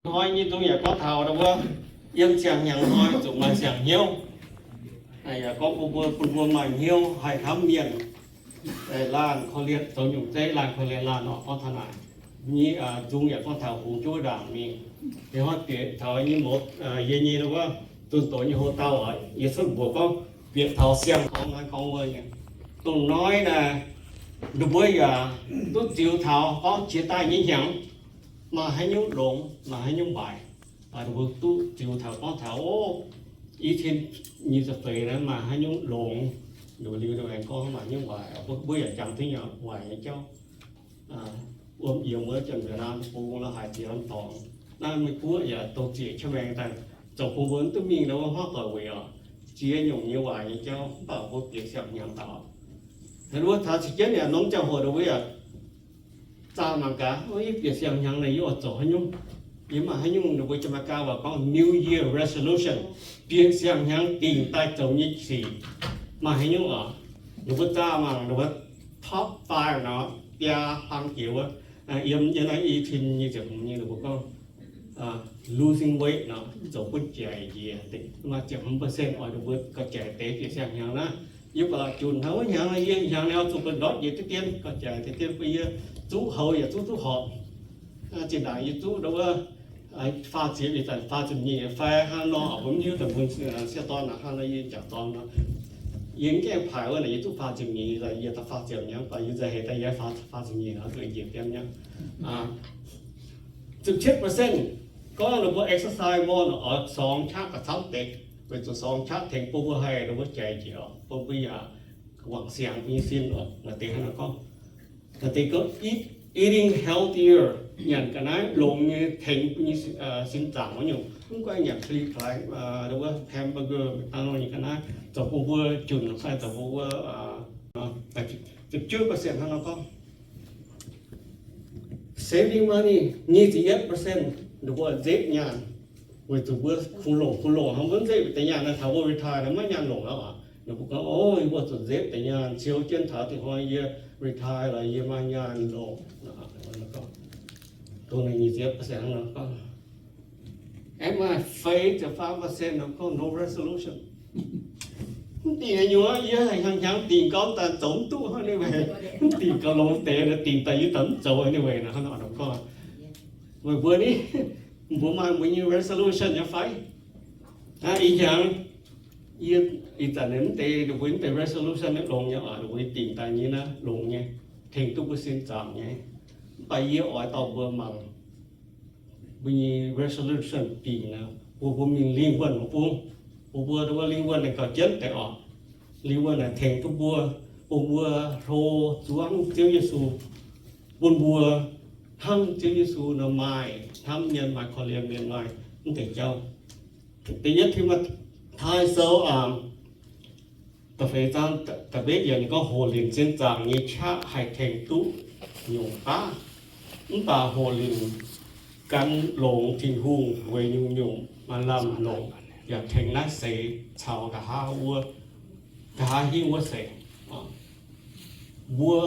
Hnoi nyei nzung yaac gorngv taux wuov, yiem siang-hnyangx hnoi zuqc maaih siang-hnyouv. Yaac gorngv bun mbuo, bun mbuo maaih hnyouv haih hnamv mienh, laanh korv-lienh, zoux nyungc zeiv laanh korv-lienh laanh oc. Gorngv taux naaic, nzung yaac gorngv taux hungx juov ndaangc mingh. Ih hnoi bieqc taux nyei mouz, yie nyei wuov, zunh doz nyei hoc-dauh oc, yie cuotv mbuox gorngv bieqc taux siang-hnyangx hnoi gorngv wuov nyei. Dongh hnoi naaic, ninh mbuo yaac duqv ziux taux gorngv jiex daaih nyei hnyangx maaih haaix nyungc longx, maaih haaix nyungc waaic. Ninh mbuo duqv ziux taux gorngv taux, o, i cin nyic ziepc feix naaiv maaih haaix nyungc longx, liuz liuz aengx gorngv maaih haaix nyungc waaic. Mbuo yaac jangx duqv nyei waaic nyei jauv. Wuom yiem wuov Janx-Mbiauz Naamh Bung la'haic ziex lamh dorngx. Naaiv Meiv Guoqv yaac dongh ziec qaqv maengx daaih zoux bun mbuo mv duqv mingh nor wuov hmuangv doic weic oc. Ziex nyungc nyei waaic nyei jauv mv baac mbuo bieqc siang-hnyangx daaih. Wuov taux ziepc jienv yaac norm ziangh hoc ninh mbuo yaac zaah mangc gaax, yie bieqc siang-hnyangx naaic yie oix zoux haaix nyungc? Yie maaih haaix nyungc, ninh mbuo Janx-Meigaa waac gorngv New Year resolution, bieqc siang-hnyangx dingc daaih zoux nyei sic maaih haaix nyungc oc? Ninh mbuo zaah mangc ninh mbuo top five nor, biaa hlang jiex wuov, yiem yiem naaiv i cin nyic ziepc hmz nyei ninh mbuo gorngv losing weight nor, zoux butv jaic njiec, maaih ziepc hmz percent oix ninh mbuo gauh jaic deix bieqc siang-hnyangx naaiv. Yie baac la'junc hnangv wuov hnyangx naaiv, yie hnyangx naaiv oix zuqc bun ndortv njiec diqv dien, gauh jaic diqv dien bun yie zuqv houx yaac zuqc duqv horpc. Zinh ndaangc yie zuqv ndau wuov faah ziepc, ih zanc faah ziepc nyeic fai hnangv nor, mbuo mv hiuv daaih mbuo sieqv dorn naaic hnangv nor, yie jangc dorn nor, yie mv gaengh paaix wuov naaic yie zuqc faah ziepc nyeic, yie daaih faah ziepc nyeic, mv baac yie nzauh heix daaih yie faah, faah ziepc nyeic nor, zuqc njiec bienv nyei. Ziepc cietv percent gorngv ninh mbuo exercise more nor, oix sorng qaqv gauh camv deix, weic zuqc sorng qaqv tengx bun mbuo haih ninh mbuo jaic njiec oc, bun mbuo yaac wangc siangx mbuo nyei sin oc. Naaiv deix hnangv naaiv gorngv, naaiv deix gorngv eat, eating healthier, nyanc ga'naaiv longx nyei tengx mbuo nyei sin zaangc wuov nyungc, mv gunv nyanc fri-fry, wuov hamburger, McDonald nyei ga'naaiv, zoux bun mbuo junc fai zoux bun mbuo ziepc juov percent hnangv nor gorngv. Saving money, nyic ziepc yietv percent, ninh mbuo nzepv nyaanh, weic zuqc mbuo kungx longc, kungx longc hnangv mbuo nzepv deix nyaanh naaiv taux mbuo retire naaiv maiv nyaanh longc aqv. Ninh mbuo gorngv, o, yie mbuo zuqc nzepv deix nyaanh, ziouc jienv taux dingc hnoi yie retire lorqc, yie maaih nyaanh longc. Dongh naaiv nyic ziepc yietv percent hnangv nor gorngv. Aengx maaih feix ziepc faam percent nor gorngv no resolution. Mv dingc haaix nyungc aqv, yie hnyangx hnyangx dingc gau daaih zoux mv duqv hnangv nyei weic, mv dingc gau longx deix, dingc daaih yie daaih mv zoux nyei weic nor, hnangv nor gorngv. Meih mbuo ni, mbuo maaih mbuo nyei resolution nyei fai? Ih hnyangx yie, ih zanc mv deix, mbuo mv deix resolution naaiv longx nyei oc, mbuo dingc daaih nyei naaiv longx nyei, tengx duqv mbuo sin zaangc nyei. Mv baac yie oix dorh mbuo mangc mbuo nyei resolution dingc naaiv, bun mbuo mingh lingh wuonh mv bung, bun mbuo wuov lingh wuonh naaic gauh jienv deix oc. Lingh wuonh naaic tengx duqv mbuo, bun mbuo hlo zuangv Ziouv Yesu, bun mbuo hnangv Ziouv Yesu nor maaih hnamv mienh, maaih korv-lienh mienh, maaih mv deix jauv. Da'yietv Ti^mo^tai Sou da'feix zaang da'betv yiemc ninh gorngv, hoqc linc sin zaangc nyei qaqv haih tengx duqv nyungc baav, mv baac hoqc linc gan longx Tin-Hungh weic nyungc-nyungc maaih lamh longc yaac tengx naaiv seix caux nqa'haav wuov, nqa'haav hingv wuov seix. Mbuo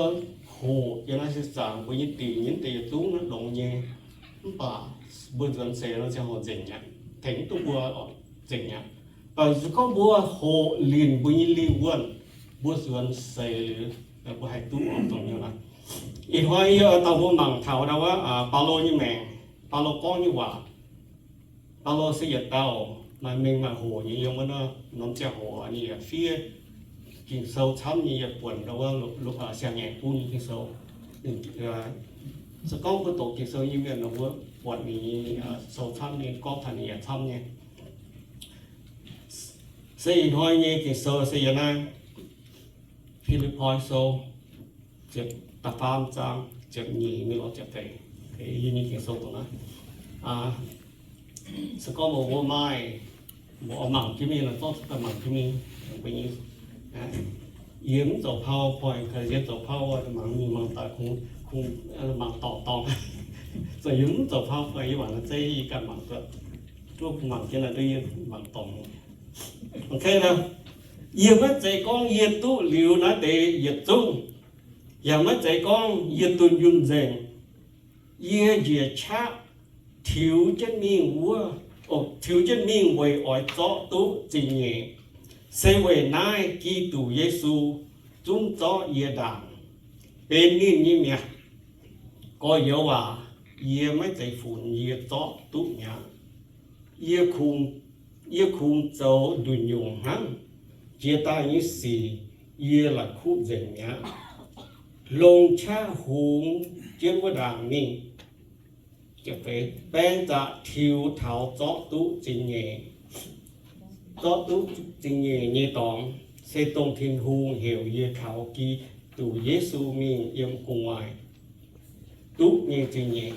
hoqc yiem naaiv sin zaangc mbuo nyei dingc nyei mv deix yietc zungv longx nyei, mv baac mbuo nzuonx seix nor ziangh hoc nzengc aqv, tengx duqv mbuo oc, nzengc aqv. Baac se gorngv mbuo hoqc linc mbuo nyei lingh wuonh, mbuo nzuonx seix liuz, mbuo haih duqv oc, dongh nyei aqv. Ih hnoi yie oix dorh mbuo mangc taux ndau wuov Baulo nyei maengc, Baulo gorngv nyei waac. Baulo se yietc dauh maaih mengh maaih hoc nyei yiem wuov norm ziangh hoc ninh yaac fiev Ging-Sou camv nyei, yaac buonc ndau wuov siang-ngaengc bung nyei Ging-Sou. Se gorngv mbuo doqc Ging-Sou nyei mienh nor, mbuo buatc ninh nyei sou camv nyei, gorngv taux ninh yaac camv nyei. Se ih hnoi nyei Ging-Sou se yiem naaiv Fi^lipv^poi Sou ziepc, da'faam zaang ziepc nyeic mingh lorz ziepc feix. Yie nyei Ging-Sou dongh naaiv. Se gorngv mbuo maaih, mbuo oix mangc jienv mingh, zorqv daaih mangc jienv mingh. Yie mv zoux PowerPoint, yie zoux PowerPoint mangc mingh mangc daaih kungx, kungx mangc dorngc dorngc. Zoux yie mv zoux PowerPoint, yie mangc naaiv zeiv yie ganh mangc duqv. Duqv mangc jienv naaiv duqv yie mangc dorngc. Ok nor, yie maiv zeiz gorngv yie duqv liuz naaiv deix yietc zungv, yaac maiv zeiz gorngv yie dunh yunh nzengc. Yie njiec qaqv tiux jienv mingh wuov, tiux jienv mingh weic oix zorqv duqv zingh nyeic. Se weic naaiv Giduc Yesu zungv zorqv yie ndaangc. Benx ninh nyei mi'aqv. Gorx-youz aac, yie maiv zeiz funx yie zorqv duqv mi'aqv. Yie kungx, yie kungx zoux nduqc nyungc hnangv. Jiex daaih nyei sic yie la'kuqv nzengc mi'aqv. Longc qaqv hungx jienv wuov ndaangc mingh. Baeng zaqc tiux taux zorqv duqv zingh nyeic. Zorqv duqv zingh nyeic nyei dorngx se dongh Tin-Hungh heuc yie taux Giduc Yesu mingh yiem gu'nguaaic duqv nyei zingh nyeic.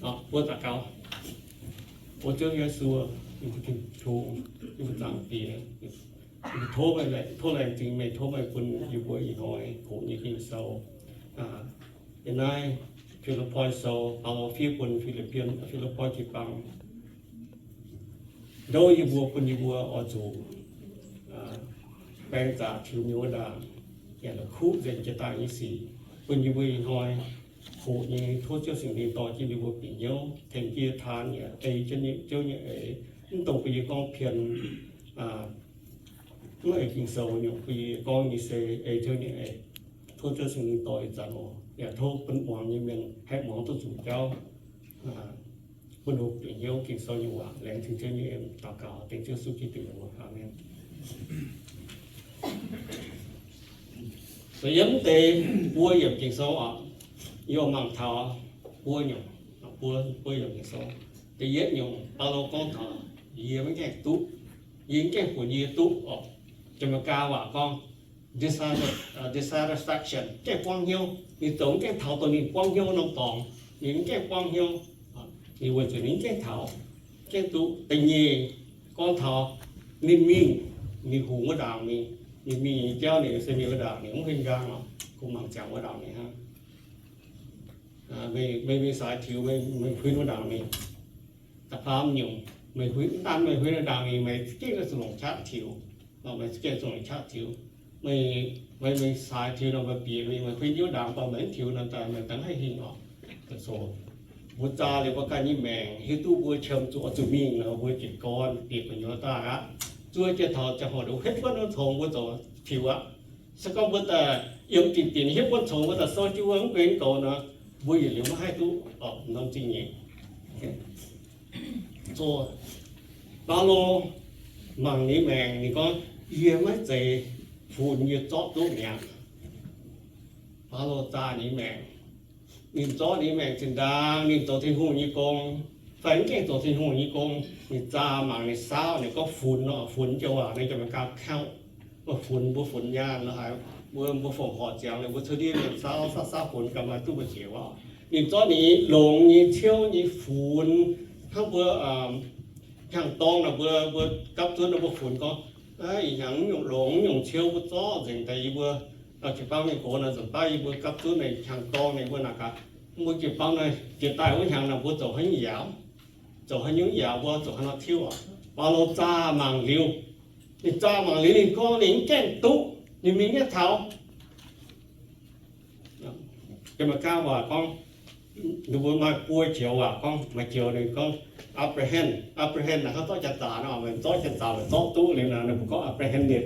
Mbuo daux gaux. O Ziouv Yesu, yie mbuo Tin-Hungh, yie mbuo Zaangc Diex, yie mbuo tov meih, tov laengz zingh meih, tov meih bun yie mbuo ih hnoi hoqc nyei Ging-Sou. Yiem naaiv Fi^lipv^poi Sou, Baulo fiev bun Fi^lipv^pien, Fi^lipv^poi jiu-baang, ndouv yie mbuo, bun yie mbuo oix zuqc baeng zaqc tiux mingh wuov ndaangc, yaac la'kuqv nzengc jiex daaih nyei sic, bun yie mbuo ih hnoi hoqc nyei. Tov Ziouv Singx Lingh dorh jienv yie mbuo bieqc hnyouv, tengx jienv taan yaac ei jienv Ziouv nyei eix. Mv dongh bun yie gorngv pien mv ei Ging-Sou nyungc, bun yie gorngv nyei se ei Ziouv nyei eix. Tov Ziouv Singx Lingh dorh ih zanc oc. Yaac tov bun muangx nyei mienh haih muangx duqv zuqc jauv, bun ninh bieqc hnyouv Ging-Sou nyei waac. Laengz zingh Ziouv nyei en, daux gaux dengv Ziouv Yesu Giduc nyei mbuox. Aamen. Yiem deix buo yiemc Ging-Sou oc, yie mangc taux buo nyungc, buo, buo yiemc Ging-Sou. Da'yietv nyungc, Baulo gorngv taux yie maiv gaengh duqv, yie maiv gaengh funx yie duqv oc. Janx-Meigaa waac gorngv dissatisfaction, gaengh buangv hnyouv. Ninh zoux maiv gaengh taux dongh ninh buangv hnyouv norm dorngx, ninh maiv gaengh buangv hnyouv. Ninh weic zuqc ninh maiv gaengh taux, gaengh duqv. Da'nyeic gorngv taux ninh mingh, ninh hungx wuov ndaangc mingh, ninh mingh nyei jauv ninh se mingh wuov ndaangc, ninh mv huin nqaang oc, kungx mangc ziangx wuov ndaangc mingh hnangv. Meih, meih mingh saaix tiux, meih huin wuov ndaangc mingh. Da'faam nyungc, meih huin, mv daan meih huin wuov ndaangc mingh, meih za'gengh zuqc longc qaqv tiux, meih za'gengh zuqc longc qaqv tiux. Meih, meih mingh saaix tiux nor, meih bieqc mingh, meih huin jienv wuov ndaangc, mv baac meih mv tiux nor, meih daaih maiv hingh oc. Mbuo zaah liuz mbuo ganh nyei maengc hiuv duqv mbuo qiemx zuqc oix zuqc mingh nor, mbuo jiez gorn bieqc gu'nyuoz daaih aqv. Zuov jienv taux ziangh hoc ndongc hietv buonv norm congx mbuo ziouc tiux aqv. Se gorngv mbuo daaih yiem dingc dinc hietv buonv congx mbuo daaih souv jienv wuov mv guen goux nor, mbuo yietc liuz maiv haih duqv norm zingh nyeic. Baulo mangc ninh maengc, ninh gorngv, yie maiv zeiz funx yie zorqv duqv mi'aqv. Baulo zaah ninh maengc, ninh zorqv ninh maengc zinh ndaangc ninh zoux Tin-Hungh nyei gong, fai mv gaengh zoux Tin-Hungh nyei gong, ninh zaah mangc ninh saauv, ninh gorngv funx nor, funx joux waac naaiv jomc gauh count. Mbuo funx, mbuo funx nyaanh lorqc haaix, mbuo, mbuo fongc horc ziangx liuz, mbuo cuotv ndiev mienh saauv, saauv, saauv funx gaax maaih duqv mbu'ziex wuov. Ninh zorqv ninh longx nyei ciouv nyei funx, hnangv mbuo hnyangx-dorng naaic, mbuo, mbuo gapv zunv nor mbuo funx gorngv, ih hnyangx nyungc longx nyungc ciouv mbuo zorqv nzengc daaih yie mbuo jiu-baang mienh gox naaic, nzunc baav yie mbuo gapv zunv naaic hnyangx-dorng naaic mbuo naaic gaax, mbuo jiu-baang naaic jiex daaih wuov hnyangx naaic mbuo zoux haaix nyungc yaauc, zoux haaix nyungc yaauc, mbuo zoux haaix nor tiuv oc. Baulo zaah mangc liuz, ninh zaah mangc liuz ninh gorngv ninh mv gaengh duqv, ninh mingh nyaiv taux. Jiex maaih gaav waac gorngv, ninh mbuo maaih buo joux waac gorngv, maaih joux ninh gorngv apprehend. Apprehend naaic hnangv zorqv janx-zaqc nor, meih zorqv janx-zaqc meih zorqv duqv liuz naaic, ninh mbuo gorngv apprehended.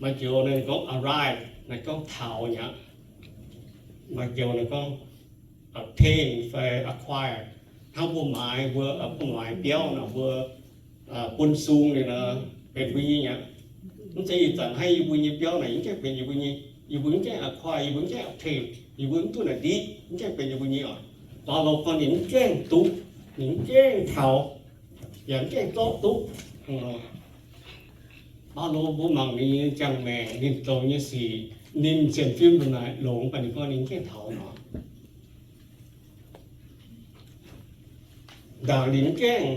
Maaih joux ninh gorngv arrive, naaic gorngv taux nyei aqv. Maaih joux ninh gorngv obtain fai acquire. Hnangv mbuo maaiz, mbuo, mbuo maaiz biauv nor, mbuo bun sung liuz nor, benx mbuo nyei aqv. Mv zeiz ih zanc hnangv yie mbuo nyei biauv naaic mv gaengh benx yie mbuo nyei, yie mbuo mv gaengh acquire, yie mbuo mv gaengh obtain, yie mbuo mv duqv naaic ndiqv, mv gaengh benx yie mbuo nyei oc. Baulo gorngv ninh mv gaengh duqv, ninh mv gaengh taux, yaac mv gaengh zorqv duqv. Baulo mbuo mangc ninh nyei ziangh maengc, ninh zoux nyei sic, ninh sienx fim ndongc naaic longx, mv baac ninh gorngv ninh mv gaengh taux nor. Ndaangc ninh mv gaengh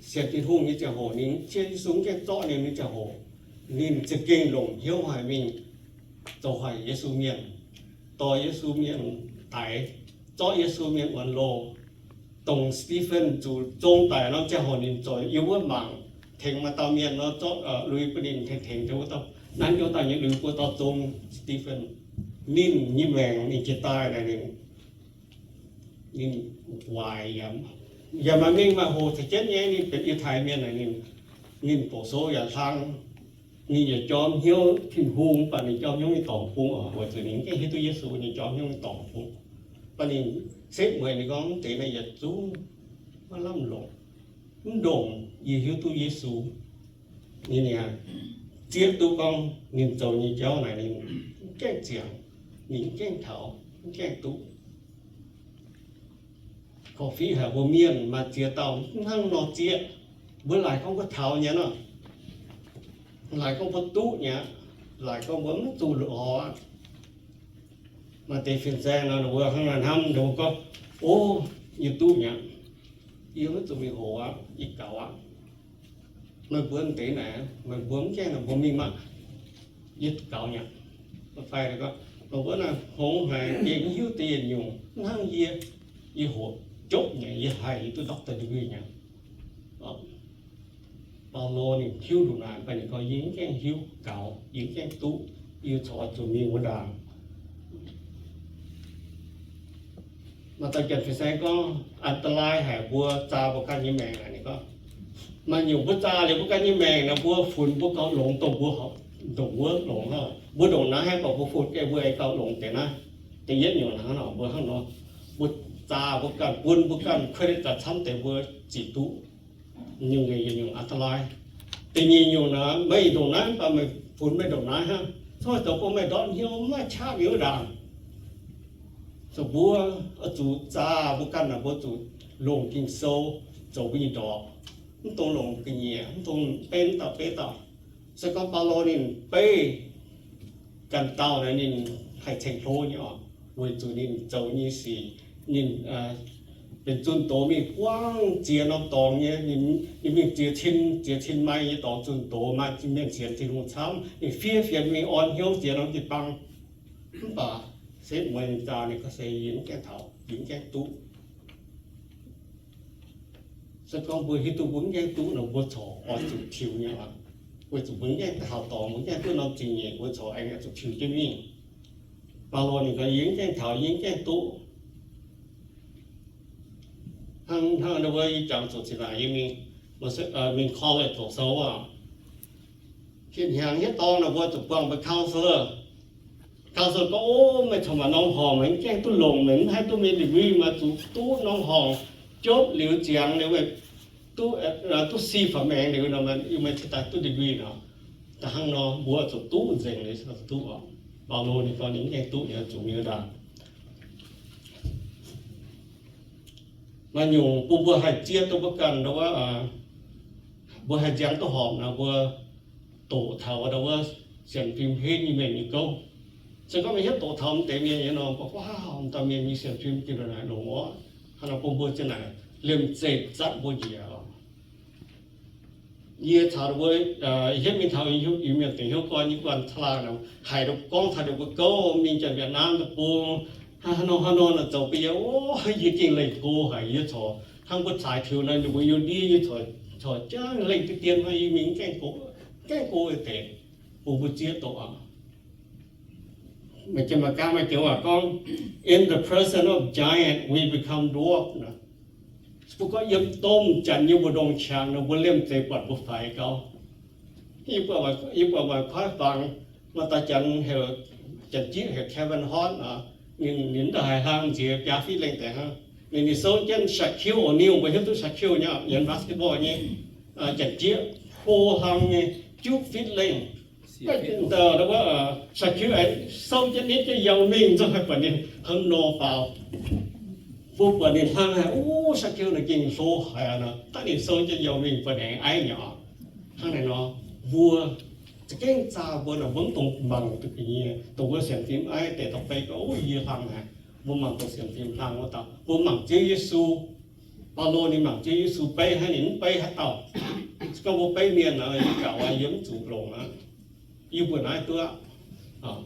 sienx Tin-Hungh nyei ziangh hoc, ninh Ziouv Yesu mv gaengh zorqv ninh nyei ziangh hoc, ninh za'gengh longc hnyouv haic mingh zoux haic Yesu mienh, dorh Yesu mienh daix, zorqv Yesu mienh wuonx loh. Dongh Stifen zuqc zong daic nor, ziangh hoc ninh zoux yiem wuov mangc, tengx maaih dauh mienh nor, zorqv lui bun ninh tengx, tengx wuov dauh, nanv wuov dauh nyei lui bun dauh zong Stifen. Ninh nyei maengc ninh jiex daaih naaic ninh Ninh waaic yaac, yaac maaih mengh maaih hoc caux jienv nyei. Ninh benx Yiutai Mienh naaic, ninh, ninh doqc sou yaac hlang, ninh yaac jorm hnyouv Tin-Hungh, mv baac ninh jorm hnyouv nyei dorngx bung oc. Weic zuqc ninh mv gaengh hiuv duqv Yesu, ninh jorm hnyouv nyei dorngx bung. Mv baac ninh setv mueiz, ninh gorngv, mv deix naaic yietc zungv maiv lamh longc. Mv ndongc yie hiuv duqv Yesu. Ninh yaac zieqv duqv gorngv ninh zoux nyei jauv naaic ninh mv gaengh ziangx, ninh mv gaengh taux, mv gaengh duqv. Korv-fiqv haic mbuo mienh maaih ziex dauh mv hnangv nor zieqv. Mbuo laaic gorngv mbuo taux nyei nor, laaic gorngv mbuo duqv nyei, laaic gorngv mbuo mv zuqc lorz aqv. Maaih deix fin-saeng nor, ninh mbuo hnangv naaic hnamv, ninh mbuo gorngv, o, yie duqv nyei, yie mv zuqc mingh hoqc aqv, yie gaux aqv. Meih mbuo deix naaic, meih mbuo mv gaengh naaic mbuo mingh maah, yie gaux nyei. Fai gorngv, meih mbuo naaic hngongx haic, yie mv hiuv deix yietc nyungc, mv hnangv yie, yie hoqc jopv nyei, yie haih duqv doctor degree nyei. Baulo ninh hiuv ndongc naaic, mv baac ninh gorngv, yie mv gaengh hiuv gaux, yie mv gaengh duqv, yie corc oix zuqc mingh wuov ndaangc. Maaih dauh janx-fin-saeng gorngv, an da'laaih haic mbuo zaah mbuo ganh nyei maengc aqv. Ninh gorngv, maaih nyungc mbuo zaah liuz mbuo ganh nyei maengc naaic, mbuo funx mbuo gauh longx dongh mbuo, dongh wuov longx hnangv. Mbuo ndongc naaiv haaix gorngv mbuo funx gaengh mbuo aengx gauh longx deix naaiv. Da'yietv nyungc hnangv nor, mbuo hnangv nor, mbuo zaah mbuo ganh, bun mbuo ganh credit daaih camv deix mbuo ziqc duqv. Nyungc nyei yietc nyungc an da'laaih. Da'nyeic nyungc naaic, meih ndongc naaiv mv baac meih funx meih ndongc naaiv hnangv. Corc zoux bun meih ndortv hnyouv maiv qaqv liuz ndaangc. Zoux mbuo oix zuqc zaah mbuo ganh naaic, mbuo zuqc longc Ging-Sou zoux mbuo nyei ndorpc, mv dungx longc ga'nyiec, mv dungx beiv dauh beiv dauh. Se gorngv Baulo ninh beiv ganh dauh naaic, ninh haih ceng hlo nyei oc, weic zuqc ninh zoux nyei sic, ninh benx zunh doz mingh buangv ziex norm dorngx nyei, ninh mingh ziex cin, ziex cin maaih nyei dorngx zunh doz, maaih mienh sienx Tin-Hungh camv, ninh fiev fienx mingh orn hnyouv ziex norm jiu-baang. Mv baac setv mueiz ninh zaah ninh gorngv se, yie mv gaengh taux, yie mv gaengh duqv. Se gorngv mbuo hiuv duqv mbuo mv gaengh duqv nor, mbuo corc oix zuqc tiux nyei oc. Weic zuqc mbuo mv gaengh taux dorngx, mbuo mv gaengh duqv norm zingh nyeic, mbuo corc aengx oix zuqc tiux jienv mingh. Baulo ninh gorngv, yie mv gaengh taux, yie mv gaengh duqv. Hnangv, hnangv wuov yie jangx zuqc zinh ndaangc yie mingh, mingh college doqc sou aqv. Tin-hnyangx hniev-dorn naaic mbuo zuqc buangh mbuo counselor. Counselor gorngv, o, meih corc maaih norm horngc, meih mv gaengh duqv longc, meih mv haih duqv mingh degree, meih zuqc duqv norm horngc jopv liuz ziangx liuz, meih duqv, duqv si faaux maengx liuz nor, meih cingx daaih duqv degree nor. Da'hnangv nor mbuo zuqc duqv nzengc liuz duqv oc. Baulo ninh gorngv ninh mv gaengh duqv, ninh zuqc mingh ndaangc. Maaih nyungc bun mbuo haih zieqv duqv mbuo ganh ndau wuov, mbuo haih nziang duqv horpc nor, mbuo doqc taux ndau wuov sienx fim henv nyei mienh nyei gouv. Se gorngv meih hietv doqc taux m'deix mienh nyei nor, mbuo gorngv, wow, m'daaih mienh nyei sienx fim gengh longx oc. Hnangv nor bun mbuo zinh naaic liemh zeih zatv mbuo njiec oc. Yie caux mbuo hietv mingh taux Iu-Mienh dingc hnyouv gorn nyei guanh ca'laangh nor, haiz gorngv taux ninh mbuo gouv mingh Janx-Vietnam deic-bung, haaix nor haaix nor nor zoux bun yie, o, yie gengh lengh go haic. Yie corc hnangv mbuo caaix tiux nor, ninh mbuo yiem ndiev, yie corc jangv lengh deix dien hnangv, yie mingh gaengh go, gaengh go deix, bun mbuo zieqv doqc aqv. Maaih jiem maaih gaamv maaih joux waac gorngv, in the presence of giant we become dwarf. Mbuo gorngv yiem domh janx nyei mbu'ndongx qangx nor, mbuo liemh zeih buatc mbuo faix gau. Yie buatc, yie buatc maaih koiv fangx, maaih dauh janx heuc, janx-jieqv heuc Kevin Hart oc. Ninh, ninh daaih haiz hlang nziex biaa feet lengh deix hnangv. Ninh, ninh souv jienv Shaquille O'Neal, mbuo hiuv duqv Shaquille nyei, nyienz basketball nyei, janx-jieqv, hlo hlang nyei, juqv feet lengh. Wuov, Shaquille aengx souv jienv nitv jienv Yao Ming, nzunc haih buatc ninh hnangv nor faaux. Mbuo buatc ninh hlang haic, o, Shaquille naaic gengh hlo haic nor, dangh ninh souv jienv Yao Ming buatc ninh aengx aiv nyei. Hnangv naaiv nor, mbuo za'gengh zaah mbuo naaic, mbuo mv dungx mangc duqv ga'nyie, dongh wuov sienx fim aiv deix dorh beiv gorngv, o, yie hlang haic. Mbuo mangc dongh sienx fim hlang wuov dauh. Mbuo mangc Ziouv Yesu. Baulo ninh mangc Ziouv Yesu beiv haiv, ninh mv beiv haaix dauh. Se gorngv mbuo beiv mienh nor, yie gaux aqv, yie mv zuqc longc aqv. Yie mbuo naaiv duqv aqv.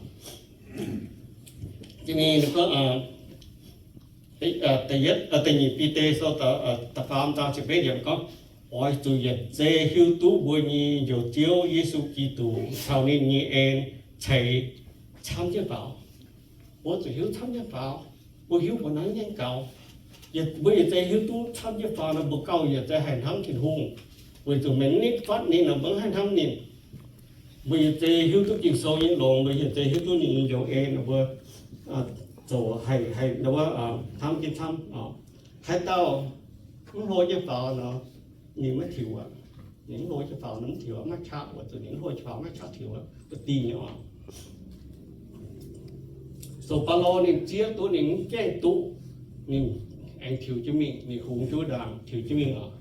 Da'nyeic Bide sou da'faam zaang ziepc betv yiemc gorngv, oix zuqc yietc zei hiuv duqv mbuo nyei Njoux Ziouv Yesu Giduc caux ninh nyei en ceix camv jienv faaux. Mbuo zuqc hiuv camv jienv faaux. Mbuo hiuv mbuo naaiv nyei gaux. Mbuo yietc zei hiuv duqv camv jienv faaux nor, mbuo gauh yietc zei haih hnamv Tin-Hungh, weic zuqc maiv nitv fatv ninh nor, mbuo maiv haih hnamv ninh. Mbuo yietc zei hiuv duqv Ging-Sou nyei longx, mbuo yietc zei hiuv duqv ninh nyei njoux en nor, mbuo zoux haih, haih hnamv jienv camv. Haaix dauh mv hlo jienv faaux nor, ninh maiv tiux aqv. Ninh mv hlo jienv faaux nor mv tiux, maiv qaqv, weic zuqc ninh mv hlo jienv faaux maiv qaqv tiux, mv dingh nyei oc. So Faalo ninh zieqv duqv, ninh mv gaengh duqv, ninh aengx tiux jienv mingh, ninh hungx jienv wuov ndaangc tiux jienv mingh oc.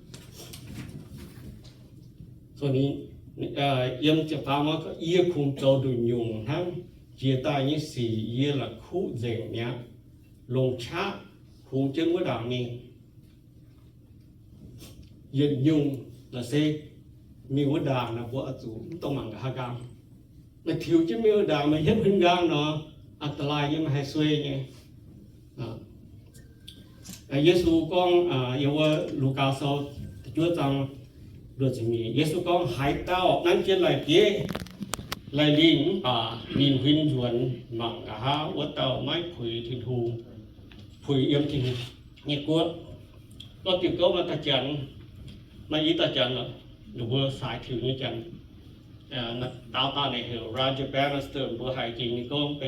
So ninh yiem ziepc faam, yie kungx zoux nduqc nyungc hnangv jiex daaih nyei sic, yie la'kuqv nzengc mi'aqv, longc qaqv hungx jienv wuov ndaangc mingh. Yietc nyungc la'se mingh wuov ndaangc naaic, mbuo oix zuqc mv dongh mangc nqa'haav nqaang. Meih tiux jienv mingh wuov ndaangc, meih hietv huin nqaang nor, อันตราย nyei, meih haih suei nyei. Yesu gorngv, yiem wuov Lugaa Sou da'juov zaang luoqc ziepc nyeic, Yesu gorngv, haaix dauh nanv jienv lai-bieiv, lai-lingh mv baac ninh huin nzuonx mangc nqa'haav, wuov dauh maiv puix Tin-Hungh, puix yiem Tin-Hungh nyei guoqv. Gorngv diuh gouv maaih dauh janx, maaih i dauh janx, ninh mbuo saaix tiux nyei janx, daaux daaih naaic heuc Roger Bannister, mbuo haiz jiex ninh gorngv,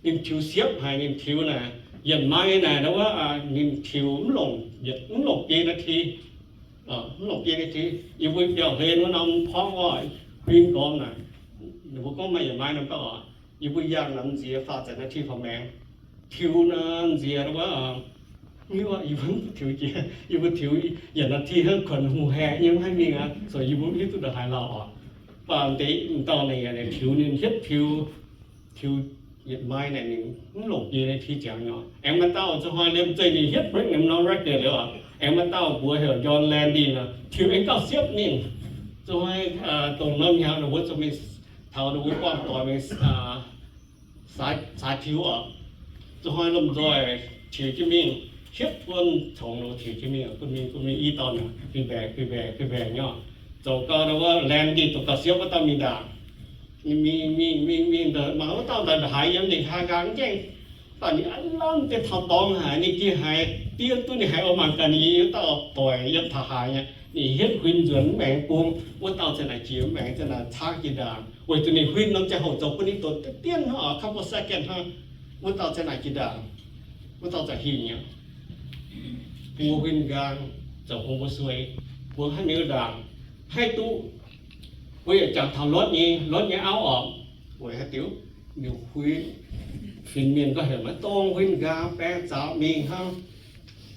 ninh tiux siepv haic, ninh tiux naaic, yietc mai naaic, wuov, ninh tiux mv longc, mv longc biei นาที, mv longc biei นาที. Yie mbuo biauv-hlen wuov norm porngv wuov, huin gormx naaic, ninh mbuo gorngv maaih yietc mai norm dauh oc, yie mbuo yangh naaic nziex faah ziepc นาที faaux maengx. Tiux naaic nziex wuov, yie mbuo tiux jiex, yie mbuo tiux yietc นาที hnangv kuonx hungh haeqv nyei maiv haih mingh aqv, so yie mbuo mv hiuv duqv ndongc haaix lauh oc. Mv baac deix dauh naaic tiux ninh hietv tiux, tiux yietc mai naaic ninh mv longc biei นาที ziangx nyei. Aengx maaih dauh zuqc hnoi liemh zeih ninh hietv break norm record liuz oc. Aengx maanh dauh mbuox heuc John Landy nor, tiux aengx gauh siepv ninh. Zuqc hnoi dongh norm hnyangx ninh mbuo zuqc mingh taux ninh mbuo buangh doic mingh saax tiux oc. Zuqc hnoi lomh nzoih tiux jienv mingh, hietv buonv congx nor tiux jienv mingh, gunv mingh gunv mingh i dauh naaic, guih mbaengc guih mbaengc guih mbaengc nyei oc. Zoux gau nor wuov Landy dongh gauh siepv wuov dauh mingh ndaangc. Mingh mingh mingh mingh mangc wuov dauh daaih haaix yiem ninh hnangv nqaang gaengh. Mv baac ninh aav lamh deix taux dorngx haic, ninh gih haiz diev duqv ninh haiz oix mangc gaax ninh wuov dauh doic yiem taux haaix nyei. Ninh hietv huin nzuonx mv maengx bung, wuov dauh zanc naaic jiex mv maengx, zanc naaic caangv jiex ndaangc, weic zuqc ninh huin norm ziangh hoc zoux bun ninh doqc diev dien hnangv oc, couple second hnangv, wuov dauh zanc naaic jiex ndaangc, wuov dauh zanc hingh nyei. Mbuo huin nqaang zoux hungh mbuo suei, mbuo haih mingh wuov ndaangc, haih duqv. Mbuo yaac jangx taux รถ nyei, รถ nyei auv oc, weic haaix diuc, ninh huin, fin-mienh gorngv heuc maiv dongh huin nqaang, baeng zaux mingh hnangv.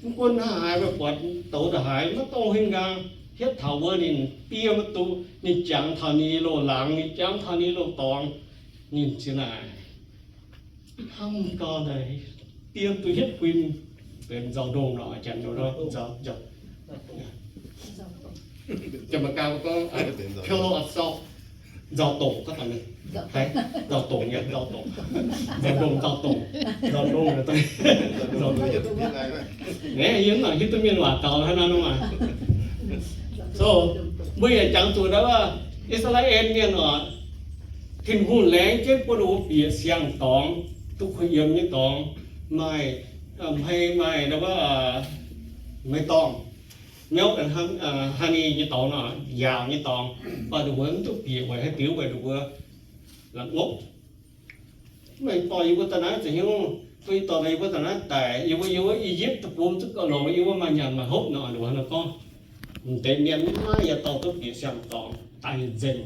Mv gunv hnangv haaix, meih buatc douz ndongc haaix, maiv dongh huin nqaang. Hietv taux wuov ninh diev maiv duqv, ninh jangx taux ninh loz-laangz, ninh jangx taux ninh loz-dorngx, ninh ziex naaic hnamv gau naaic, diev duqv hietv huin, benx nzauh ndongh nor, janx nzauh, nzauh, nzauh. Janx-Meigaa gorngv pillow of salt, nzauh dongc, gorngv dongh, nzauh dongc nyei, nzauh dongc, nzauh ndongh, nzauh dongh, nzauh ndongh, nzauh ndongh. Naaiv yie mv hiuv duqv mienh waac daux haaix nor maah. So mbuo yaac jangx zuqc naaiv wuov I^saa^laa^en Mienh oc, Tin-Hungh laengz jienv bun ninh mbuo bieqc siang-dorngx, duqv kuh yiem nyei dorngx, maaih, hmei maaih naaiv wuov, hmei dorngh, milk and honey nyei dorngx nor, yaauc nyei dorngx, mv baac ninh mbuo mv duqv bieqc weic haaix diuc? Weic ninh mbuo la'ngopv. Mv baac yie mbuo daaih naaiv za'hingv, bun yie dorh yie mbuo daaih naaiv daic, yie mbuo yiem wuov I^yipv deic-bung zungv gauh longx, yie mbuo maaih nyanc maaih hopv nor, ninh mbuo hnangv nor gorngv. M'deix mienh maiv maaih yietc dauh duqv bieqc siang-dorngx daaih nzengc.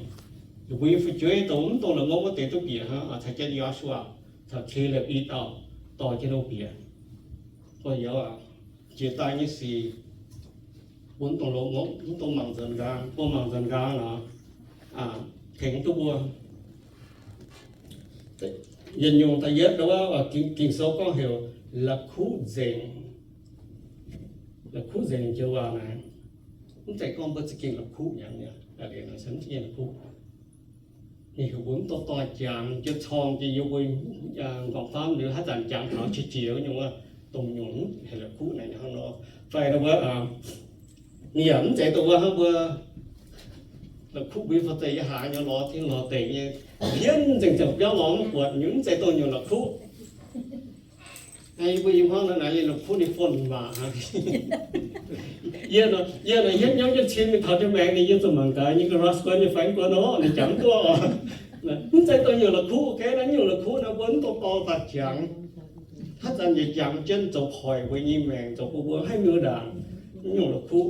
Ninh mbuo nyei fu'jueiv dongh mv dongh la'ngopv wuov deix duqv bieqc hnangv, caux jienv Yo^su^waa caux Kaleb i dauh dorh jienv ninh bieqc. Gorngv youz aac, jiex daaih nyei sic, mbuo mv dongh la'ngopv, mv dongh mangc nzuonx nqaang. Mbuo mangc nzuonx nqaang nor, tengx duqv mbuo. Yietc nyungc da'yietv wuov, Ging-Sou gorngv heuc la'kuqv nzengc. La'kuqv nzengc joux waac naaic, mv zeiz gorngv mbuo za'gengh la'kuqv nyei, mv zeiz la'kuqv. Ninh heuc mbuo mv dongh dorh jangx jienv corng jienv yiem mbuo m'nqorngv faam liuz haaix zanc jangx taux qiex jiez nyungc wuov, dongh nyungc heuc la'kuqv naaic hnangv nor. Fai wuov, ninh yaac mv zeiz dongh wuov hnangv mbuo la'kuqv mbuo nyei fai zeiz yiem haaix nyungc lorz tin lorz deic nyei, hienv nzengc ziangx biauv lorz mv buatc nyungc, mv zeiz dongh nyungc la'kuqv. Mbuo i hmuangv naaiv, naaiv yie la'kuqv ninh fon waac aqv. Yie nor, yie nor hietv hnyouv jienv cin mingh taux jienv maengx ninh, yie zuqc mangc gaax nyei ga'raas guon nyei faengx guon nor, ninh jangx duqv oc. Mv zeiz dongh nyungc la'kuqv, ga'naaiv nyungc la'kuqv naaiv mbuo mv dungx dorh daaih jangx. Haaix zanc yietc jangx jienv zoux hoic mbuo nyei maengc, zoux bun mbuo haih miuc ndaangc. Nyungc la'kuqv.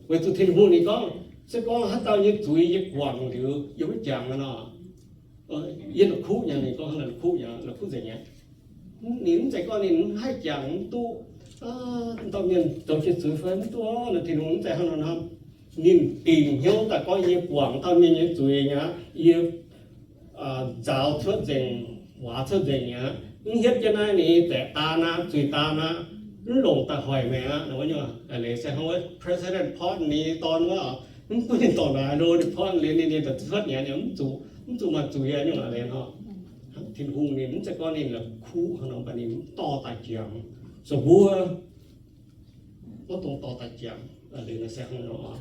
Weic zuqc Tin-Hungh ninh gorngv, se gorngv haaix dauh nyei zuiz yie guangc liuz yie maiv jangx nor, yie la'kuqv nyei. Ninh gorngv la'kuqv nyei, la'kuqv nzengc nyei. Ninh mv zeiz gorngv ninh mv haih jangx mv duqv, dauh mienh zoux jienv zuiz fai mv duqv nor, Tin-Hungh mv zeiz hnangv nor hnamv. Ninh dingc hnyouv daaih gorngv yie guangc dauh mienh nyei zuiz aqv, yie nzaaux cuotv nzengc, waac cuotv nzengc aqv. Mv hietv jienv naaiv ninh zaeqc daan aqv, zuiz daan aqv, mv longc daaih hoic maengc aqv. Leiz se hnangv wuov President Pond ninh dorn wuov, mv gunv ninh dorh naaic lo ninh Pond liuz ninh, ninh daaih cuotv nyanc, mv zuqc, mv zuqc maaih zuiz nyungc aqv. Leiz hnangv Tin-Hungh ninh mv zeiz gorngv ninh la'kuqv hnangv nor, mv baac ninh mv dorh daaih jangx. So mbuo mv dungx dorh daaih jangx. Liuz naaiv se hnangv nor,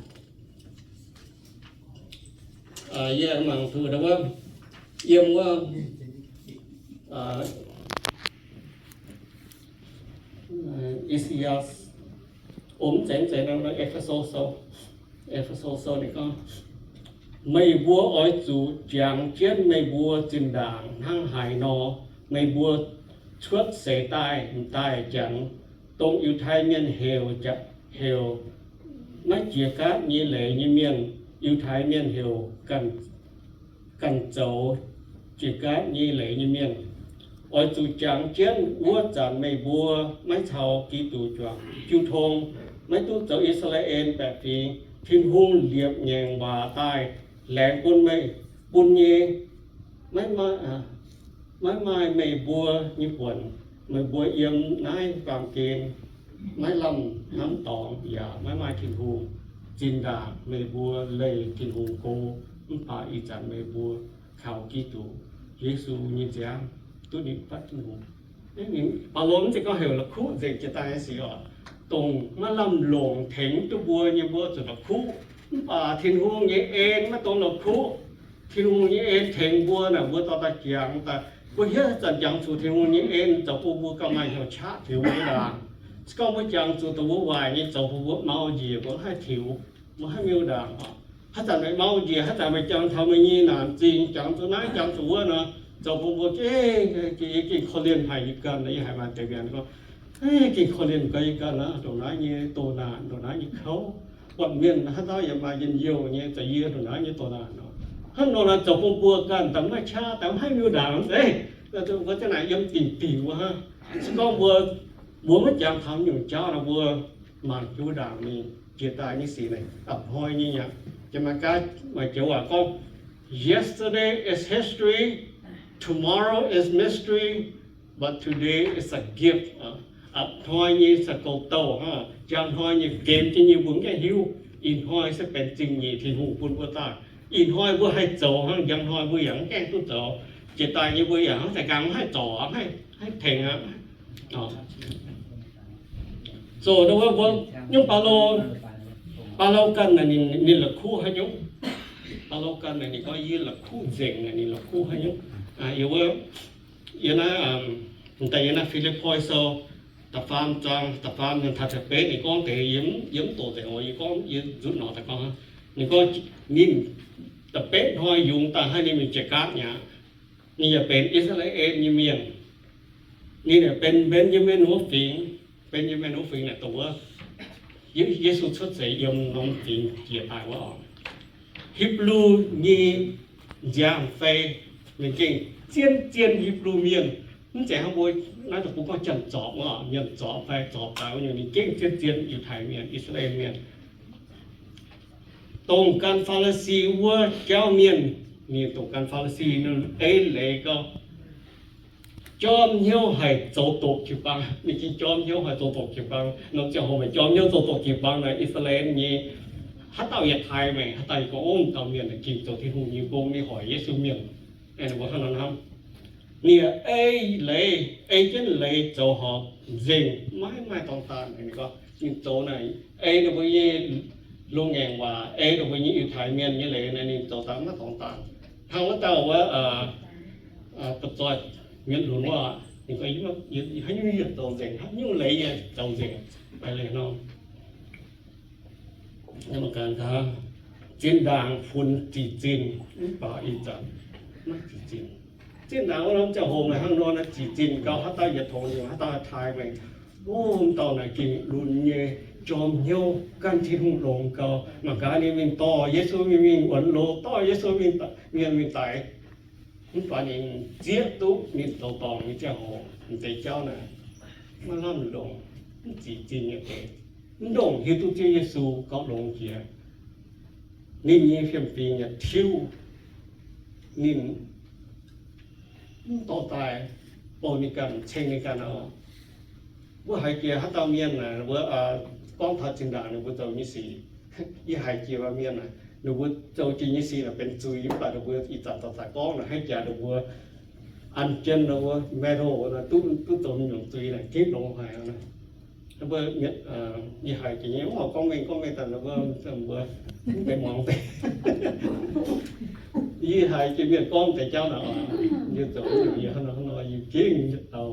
yie mangc zuqc wuov, yiem wuov Ecclesiastes, mv zeiz, mv zeiz, Efeso Sou, Efeso Sou ninh gorngv, meih mbuo oix zuqc jangx jienv meih mbuo zinh ndaangc hnangv haaix nor meih mbuo cuotv seix daaih m'daaih jangx, dongh Yiutai Mienh heuc, heuc maiv jiex gaatv nyei leiz nyei mienh, Yiutai Mienh heuc ganh, ganh zoux jiex gaatv nyei leiz nyei mienh. Oix zuqc jangx jienv wuov zanc meih mbuo maiv caux Giduc juangc jiu tong, maiv duqv zoux I^saa^laa^en Baeqc Fingx. Tin-Hungh liepc ngaengc waac daaih laengz bun meih, bun nyei maiv maaih, maiv maaih meih mbuo nyei buonc. Meih mbuo yiem naaiv baamh gen maiv lamh hnamv dorngx yaac maiv maaih Tin-Hungh. Zinh ndaangc meih mbuo leih Tin-Hungh go, mv baac ih zanc meih mbuo kaux Giduc Yesu nyei nziaamv duqv nimc fatv Tin-Hungh. Baulo mv zeiz gorngv heuc la'kuqv nzengc jiex daaih nyei sic oc. Dongh maiv lamh longc tengx duqv mbuo nyei, mbuo zuqc la'kuqv. Mv baac Tin-Hungh nyei en maiv dungx la'kuqv. Tin-Hungh nyei en tengx mbuo naaic, mbuo dorh daaih jangx daaih. Mbuo hietv zanc jangx zuqc Tin-Hungh nyei en zoux bun mbuo gauh maaih hnyouv qaqv tiux mbuo ndaangc. Se gorngv mbuo jangx zuqc dongh mbuo waaic nyei, zoux bun mbuo mau njiec, mbuo haih tiux, mbuo haih miuc ndaangc. Haaix zanc meih mau njiec, haaix zanc meih jangx taux meih nyei naanc zingh, jangx zuqc naaiv jangx zuqc wuov nor, zoux bun mbuo gengh, gengh korv-lienh haic yie ganh. Yie haiz maaih deix mienh gorngv, gengh korv-lienh gau yie ganh aqv, ndongc naaiv nyei doh naanc, ndongc naaiv nyei kouv, buatc mienh haaix dauh yaac maaih njien-youh nyei, za'gengh ndongc naaiv nyei doh naanc nor. Hnangv nor naaic zoux bun mbuo ganh daaih maiv qaqv, daaih maiv haih miuc ndaangc. Mbuo ziouc naaic yiem dingc dingc wuov hnangv. Se gorngv mbuo, mbuo maiv jangx taux nyungc jauv nor, mbuo mangc jienv ndaangc mingh jiex daaih nyei sic naaic, a'hnoi nyei aqv. Janx-Meigaa maaih joux waac gorngv, yesterday is history, tomorrow is mystery, but today is a gift. A'hnoi nyei se goux douh hnangv, njang hnoi nyei gemh jienv nyei mbuo mv gaengh hiuv. Ih hnoi se benx zingh nyeic Tin-Hungh bun mbuo daaih. Ih hnoi mbuo haih zoux hnangv, njang hnoi mbuo yaac mv gaengh duqv zoux. Jiex daaih nyei mbuo yaac hnangv, za'gengh mv haih zorc, mv haih tengx aqv. Zoux wuov mbuo nyungc Baulo, Baulo ganh naaic ninh, ninh la'kuqv haaix nyungc? Baulo ganh naaic ninh gorngv yie la'kuqv nzengc naaic, ninh la'kuqv haaix nyungc? Yie wuov, yie naaiv, daaih yie naaiv Fi^lipv^poi Sou da'faam zaang, da'faam taux da'betv ninh gorngv deix, yie mv doqc nzengc oc, yie gorngv yie nzutv nor daaih gorngv. Ninh gorngv ninh da'betv hnoi yungz daaih hnangv ninh mingh jiex gaatv mi'aqv. Ninh yaac benx I^saa^laa^en nyei mienh. Ninh yaac benx Mben^yaa^min wuov fingx. Mben^yaa^min wuov fingx naaic dongh wuov Yesu cuotv seix yiem norm fingx jiex daaih wuov oc. Hipv^lu nyei nziaamv fai, ninh gengh zien zien Hipv^lu Mienh. Mv zeiz hnangv mbuo naaiv deic-bung gorngv janx-zorpc wuov, mienh zorpc fai zorpc daaih wuov nyungc, ninh gengh zien zien Yiutai Mienh, I^saa^laa^en Mienh. Dongh gan Faa^li^si wuov jauv mienh, ninh dongh gan Faa^li^si, ninh ei leiz gau, jorm hnyouv haic zoux doqc jiu-baang. Ninh gengh jorm hnyouv haic zoux doqc jiu-baang. Norm ziangh hoc meih jorm hnyouv zoux doqc jiu-baang naaic, I^saa^laa^en nyei haaix dauh yietc taaih meih, haaix dauh yie gorngv, ov, dauh mienh naaic gengh zoux Tin-Hungh nyei gong, ninh hoic Yesu mienh. Mbuo hnangv nor hnamv, ninh ei leiz, ei jienv leiz zoux horpc nzengc, maiv maaih dorngx daanh. Ninh gorngv ninh zoux naaic ei ninh mbuo nyei loz-ngaengc waac, ei ninh mbuo nyei Yiutai Mienh nyei leiz naaic, ninh zoux daaih maiv dorngx daanh. Hnangv wuov dauh wuov, ba'zoih mienv lunx wuov, Ninh gorngv, haaix nyungc yie zoux nzengc, haaix nyungc leiz yie zoux nzengc, maiv leiz nor. Zinh ndaangc funx zic zinh, mv baac ih zanc maiv zic zinh. Zinh ndaangc wuov norm ziangh hoc meih hnangv nor naaiv zic zinh gauh, haaix dauh yietc tongx nyungc, haaix dauh haih taaih meih. Wuov dauh naaic gengh lunx nyei, jorm hnyouv, gan Tin-Hungh longx gauh. Mangc gaax ninh mingh dorh Yesu mingh, mingh wuonx loz, dorh Yesu mingh, mienh mingh daix. Mv baac ninh zieqv duqv ninh zoux dorngc nyei ziangh hoc, m'deix jauv naaic maiv lamh longc, mv zic zinh nyei deix, mv ndongc hiuv duqv Ziouv Yesu gauh longx jiex. Ninh nyei fiem-fingx yaac tiuv, ninh mv dorh daaih bouh ninh ganh, ceng ninh ganh oc. Mbuo haiz jiex haaix dauh mienh naaic, mbuo gorngv taux zinh ndaangc ninh mbuo zoux nyei sic. Yie haiz jiex mienh naaic, ninh mbuo zoux jiex nyei sic naaic benx zuiz, mv baac ninh mbuo ih zanc dorh daaih gorngv naaic, haiz jaax ninh mbuo an jienv ninh mbuo metal duqv, duqv zoux nyungc zuiz naaic, gengh longx haic. Mbuo, yie haiz jiex nyei, mv horpc gorngv mengh, gorngv mengh daaih mbuo, mbuo mv benx muangx deix. Yie haiz jiex mienh gorngv deix jauv naaic, yie zoux nyungc yie hnangv nor, hnangv nor yie gengh dau.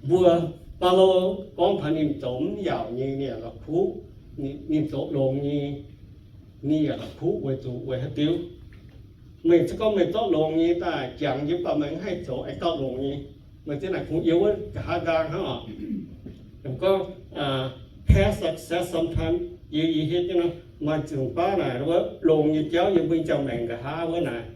Mbuo, Baulo gorngv taux ninh zoux mv yaauc nyei, ninh yaac la'kuqv. Ninh zoux longx nyei, ninh yaac la'kuqv weic zuqc weic haaix diuc? Meih se gorngv meih zorqv longx nyei daaih jangx, mv baac meih mv haih zoux aengx gauh longx nyei. Meih zinh naaic kungx yiem wuov nqa'haav nqaang hnangv oc. Gorngv past success sometimes, yie, yie hietv jienv nor, maaih zungv baav naaic wuov longx nyei jauv yiem mbuo nyei ziangh maengc nqa'haav wuov naaic,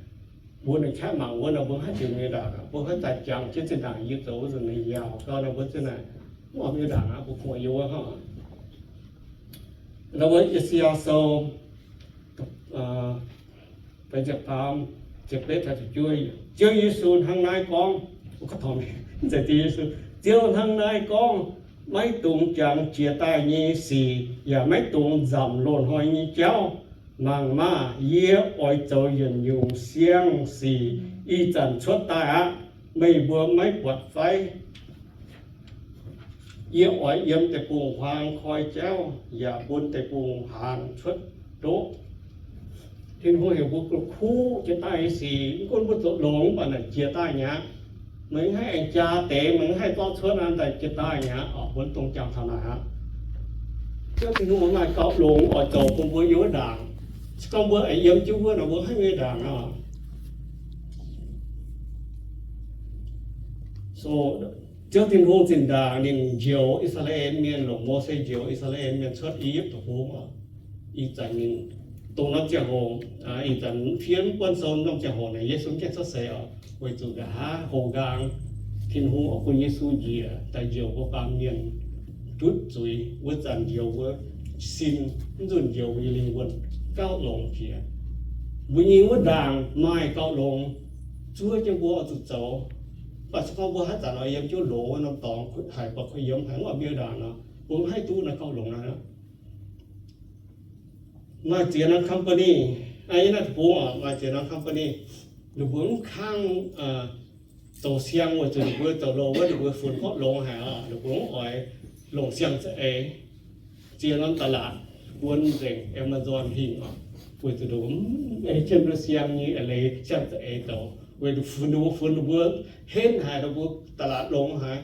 mbuo ninh qaqv mangc wuov nor, mbuo mv haih jiex mingh ndaangc, mbuo haih daaih jangx jienv zinh ndaangc yie zoux wuov nzunc nyei yaauc gau nor, mbuo zinh naaic mv oix mingh ndaangc aqv, mbuo kungx yiem wuov hnangv. Nor wuov E^se^yaa Sou Ziouv Yesu hnangv naaiv gorngv, Ziouv Yesu, Ziouv hnangv naaiv gorngv, maiv dungx jangx jiex daaih nyei sic, yaac maiv dungx nzamc loz-hnoi nyei jauv. Mangc maah! Yie oix zoux yietc nyungc siang-sic ih zanc cuotv daaih aqv. Meih mbuo maiv buatc fai? Yie oix yiem deic-bung-huaang koi jauv, yaac bun deic-bung-huaang cuotv ndoqv. Tin-Hungh heuc mbuo kuv jiex daaih nyei sic, mv gunv mbuo zoux longx mv baac naaic jiex daaih mi'aqv. Meih mv haih aengx jaa deix, meih mv haih zorqv cuotv naaiv daaih jiex daaih mi'aqv. Mbuo dongh jangx taux naaic aqv. Ziouv Tin-Hungh maaih gauh longx oix zoux bun mbuo yiem wuov ndaangc. Se gorngv mbuo aengx yiem jienv wuov nor, mbuo maiv haih ndaangc aqv. Ziouv Tin-Hungh zinh ndaangc ninh njoux I^saa^laa^en Mienh, longc Mose njoux I^saa^laa^en Mienh cuotv I^yipv Deic-Bung oc. Ih zanc ninh dongh norm ziangh hoc, ih zanc fiev mv buonv sou norm ziangh hoc naaic, Yesu mv gaengh cuotv seix oc. Weic zuqc nqa'haav houx nqaang, Tin-Hungh oix bun Yesu njiec daaih njoux mbuo baamh mienh ndutv zuiz. Wuov zanc njoux mbuo sin, mv nzunc njoux mbuo nyei lingh wuonh gauh longx jiex. Mbuo nyei wuov ndaangc maaih gauh longx, zuov jienv mbuo oix zuqc zoux. Mv baac se gorngv mbuo haaix zanc oix yiem jienv loz wuov norm dorngx, haiz buatc kuh yiem haiz mv oix mingh ndaangc nor, mbuo mv haih duqv naaiv gauh longx aqv. Maaih ziex norm company, yiem naaiv deic-bung maaih ziex norm company, ninh mbuo mv kangv zoux siang weic zuqc ninh mbuo zoux loz wuov, ninh mbuo funx gorngv longx haic oc, ninh mbuo mv oix longc siang-za'eix. Ziex norm ตลาด guon nzengc, Amazon hingh oc, weic zuqc ninh mbuo mv ei jienv mbuo siang nyei eix leiz siang-za'eix zoux, weic zuqc funx ninh mbuo, funx ninh mbuo henv haic, ninh mbuo ตลาด longx haic.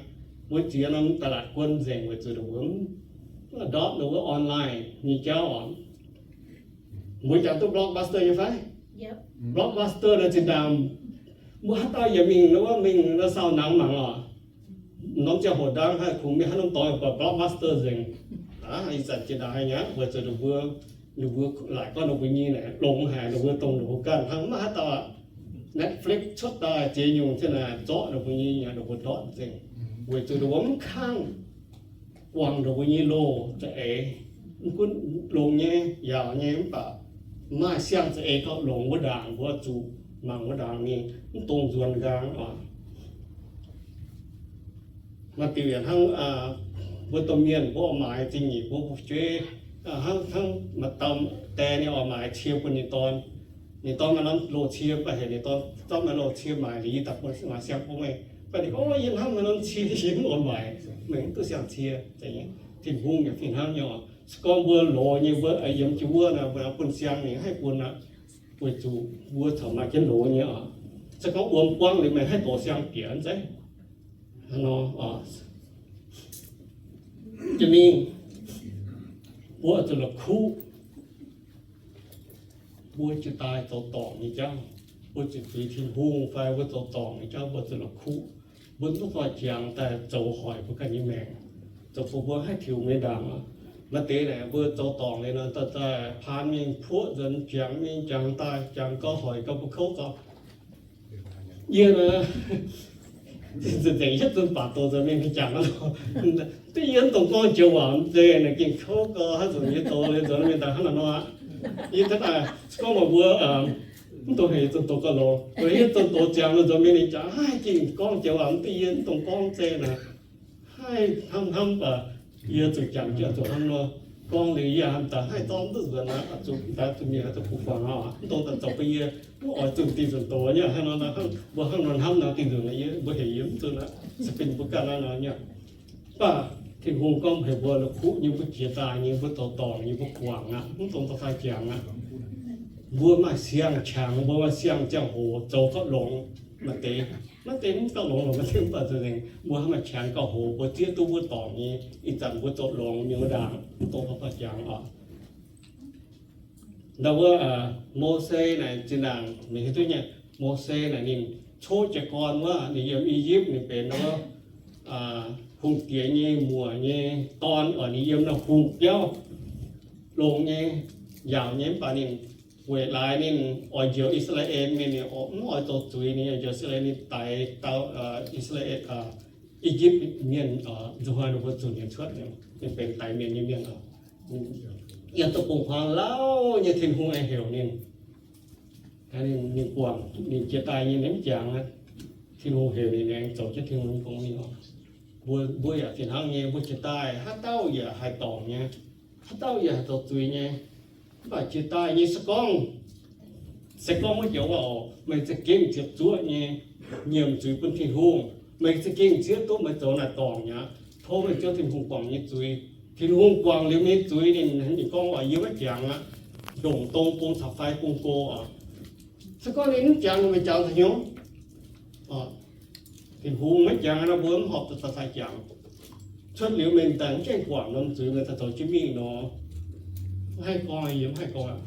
Mbuo ziex norm ตลาด guon nzengc weic zuqc ninh mbuo mv adopt ninh mbuo online nyei jauv oc. Mbuo jangx duqv Blockbuster nyei fai? Blockbuster naaiv zinh ndaangc mbuo haaix dauh yaac mingh wuov, mingh wuov saau nangx mangc oc. Norm ziangh hoc ndaangc haih kungx mingh haaix norm dorngx buatc Blockbuster nzengc. Ih zanc zinh ndaangc haiz nyei, weic zuqc ninh mbuo, ninh mbuo laaic gorngv ninh mbuo nyei naaic longx haic, ninh mbuo dongh ninh mbuo ganh hnangv. Mv maaih haaix dauh aqv. Netflix cuotv daaih ziex nyungc ziang naaic zorqv ninh mbuo nyei, ninh mbuo ndortv nzengc, weic zuqc ninh mbuo mv kangv guangc ninh mbuo nyei loz za'eix. Mv gunv longx nyei, yaauc nyei, mv baac maaih siang za'eix gauh longx wuov ndaangc, mbuo zuqc mangc wuov ndaangc mingh, mv dongh nzuonx nqaang oc. Maaih diuc yaac hnangv mbuo domh mienh mbuo oix maaiz zingh nyeic mbuo fu'jueiv, hnangv, hnangv maaih dauh die ninh oix maaiz cie bun ninh dorn. Ninh dorn maaih norm loz-cie, mv baac heuc ninh dorn zorqv maaih loz-cie maaiz liuz daaih bun maaiz siang bun meih. Mv baac ninh gorngv, yie hnamv maaih norm cie yie mv oix maaic, meih mv duqv siang-cie. Tin-Hungh yaac fih hnangv nyei oc. Se gorngv mbuo loz nyei, mbuo yiem jienv wuov naaic, mbuo bun siang ninh haih bun aqv, weic zuqc mbuo corc maaih jienv loz nyei oc. Se gorngv wuom buangv liuz meih haih doqc siang-bieqc zeiv. Hnangv nor, jiex mingh, mbuo zuqc la'kuqv, mbuo jiex daaih zoux dorngc nyei jauv, mbuo zuqc zuiz Tin-Hungh fai mbuo zoux dorngc nyei jauv, mbuo zuqc la'kuqv. Mbuo mv duqv dorh jangx daaih zoux hoic mbuo ganh nyei maengc, zoux bun mbuo haih tiux mingh ndaangc. Maaih deix naaic mbuo zoux dorngc liuz nor, daaih paan mingh puoqv nzuonx, jangx mingh jangx daaih, jangx gauh hoic gauh mbuo kouv gauh. Yie nor, nzengc hietv zunc baac doz nzuonx mingh jangx, duqv yie mv dongh gorngv joux waac mv zeiz naaic, gengh kouv gauh haaix nzunc yie doz liuz nzuonx mingh daaih hnangv naaic nor aqv. Yie daaih gorngv mbuox mbuo, mv dongh heuc yie zunh doz gauh longx, hietv zunc doz ziangx nzuonx mingh ninh jangx, haih gengh gorngv joux waac mv duqv yie mv dongh gorngv zeiz naaic. Haih hnamv hnamv baac yie zuqc jangx jienv zuqc hnangv nor, gorngv liuz yie hnamv daaih haih zorqv mv duqv nzuonx aqv, zuqc daaih zuqc mienh zuqc kuv guangc aqv, mv dongh daaih zoux bun yie mv oix zunh dingh nzunc doz nyei hnangv nor, mbuo hnangv nor hnamv nor dingh nzunc yie, mbuo heuc yie mv zunh aqv, se benx mbuo ganh naaiv nor nyei. Mv baac Tin-Hungh gorngv heuc mbuo la'kuqv nyei, mbuo jiex daaih nyei, mbuo zoux dorngc nyei, mbuo guangc aqv, mv dongh dorh daaih jangx aqv. Mbuo maaih siang-qangx, mbuo maaih siang ziangh hoc zoux gauh longx. Maaih deix, maaih deix mv gauh longx lorqc, maaih deix mv baac nzengc, mbuo hnamv maaih qangx gauh hoc, mbuo zieqv duqv mbuo dorngc nyei, ih zanc mbuo zoux longx nyei wuov ndaangc, mv dongh dorh daaih jangx oc. Ndau wuov, Mose naaic zinh ndaangc mienh hiuv duqv nyei, Mose naaic ninh coqv jiez gorn wuov, ninh yiem I^yipv, ninh benx wuov hungh diex nyei muoc nyei dorn oc, ninh yiem naaiv hungh biauv longx nyei, yaauc nyei, mv baac ninh weic laaix ninh oix njoux I^saa^laa^en Mienh, ninh mv oix zoux zuiz, ninh njoux I^saa^laa^en, ninh daix dauh I^saa^laa^en, I^yipv Mienh nzuonx hnoi ninh mbuo zunc ninh cuotv, ninh benx daix mienh nyei mienh oc. Yiem deic-bung-huaang lauh nyei Tin-Hungh aengx heuc ninh, ninh guangc, ninh jiex daaih nyei ninh mv jangx, Tin-Hungh heuc ninh aengx zoux jienv Tin-Hungh nyei gong mingh oc. Mbuo, mbuo yaac fih hnangv nyei, mbuo jiex daaih haaix dauh yaac haih dorngc nyei, haaix dauh yaac haih zoux zuiz nyei. Mv baac jiex daaih nyei se gorngv, se gorngv wuov joux waac oc, meih za'gengh ziepc zuoqv nyei nyiemc zuiz bun Tin-Hungh, meih za'gengh zieqv duqv meih zoux naaic dorngc mi'aqv, tov meih Ziouv Tin-Hungh guangc nyei zuiz. Tin-Hungh guangc liuz meih nyei zuiz, ninh, ninh gorngv oc, yie maiv jangx aqv. Ndongc dong bung caux fai bung go oc. Se gorngv ninh mv jangx, meih jangx taux hnyouv? Tin-Hungh maiv jangx nor, mbuo mv horpc zuqc daaih jangx. Cuotv liuz meih daaih mv gaengh guangc norm zuiz, meih daaih zoux jienv mingh nor, mv haih gorngv, yie mv haih gorngv aqv.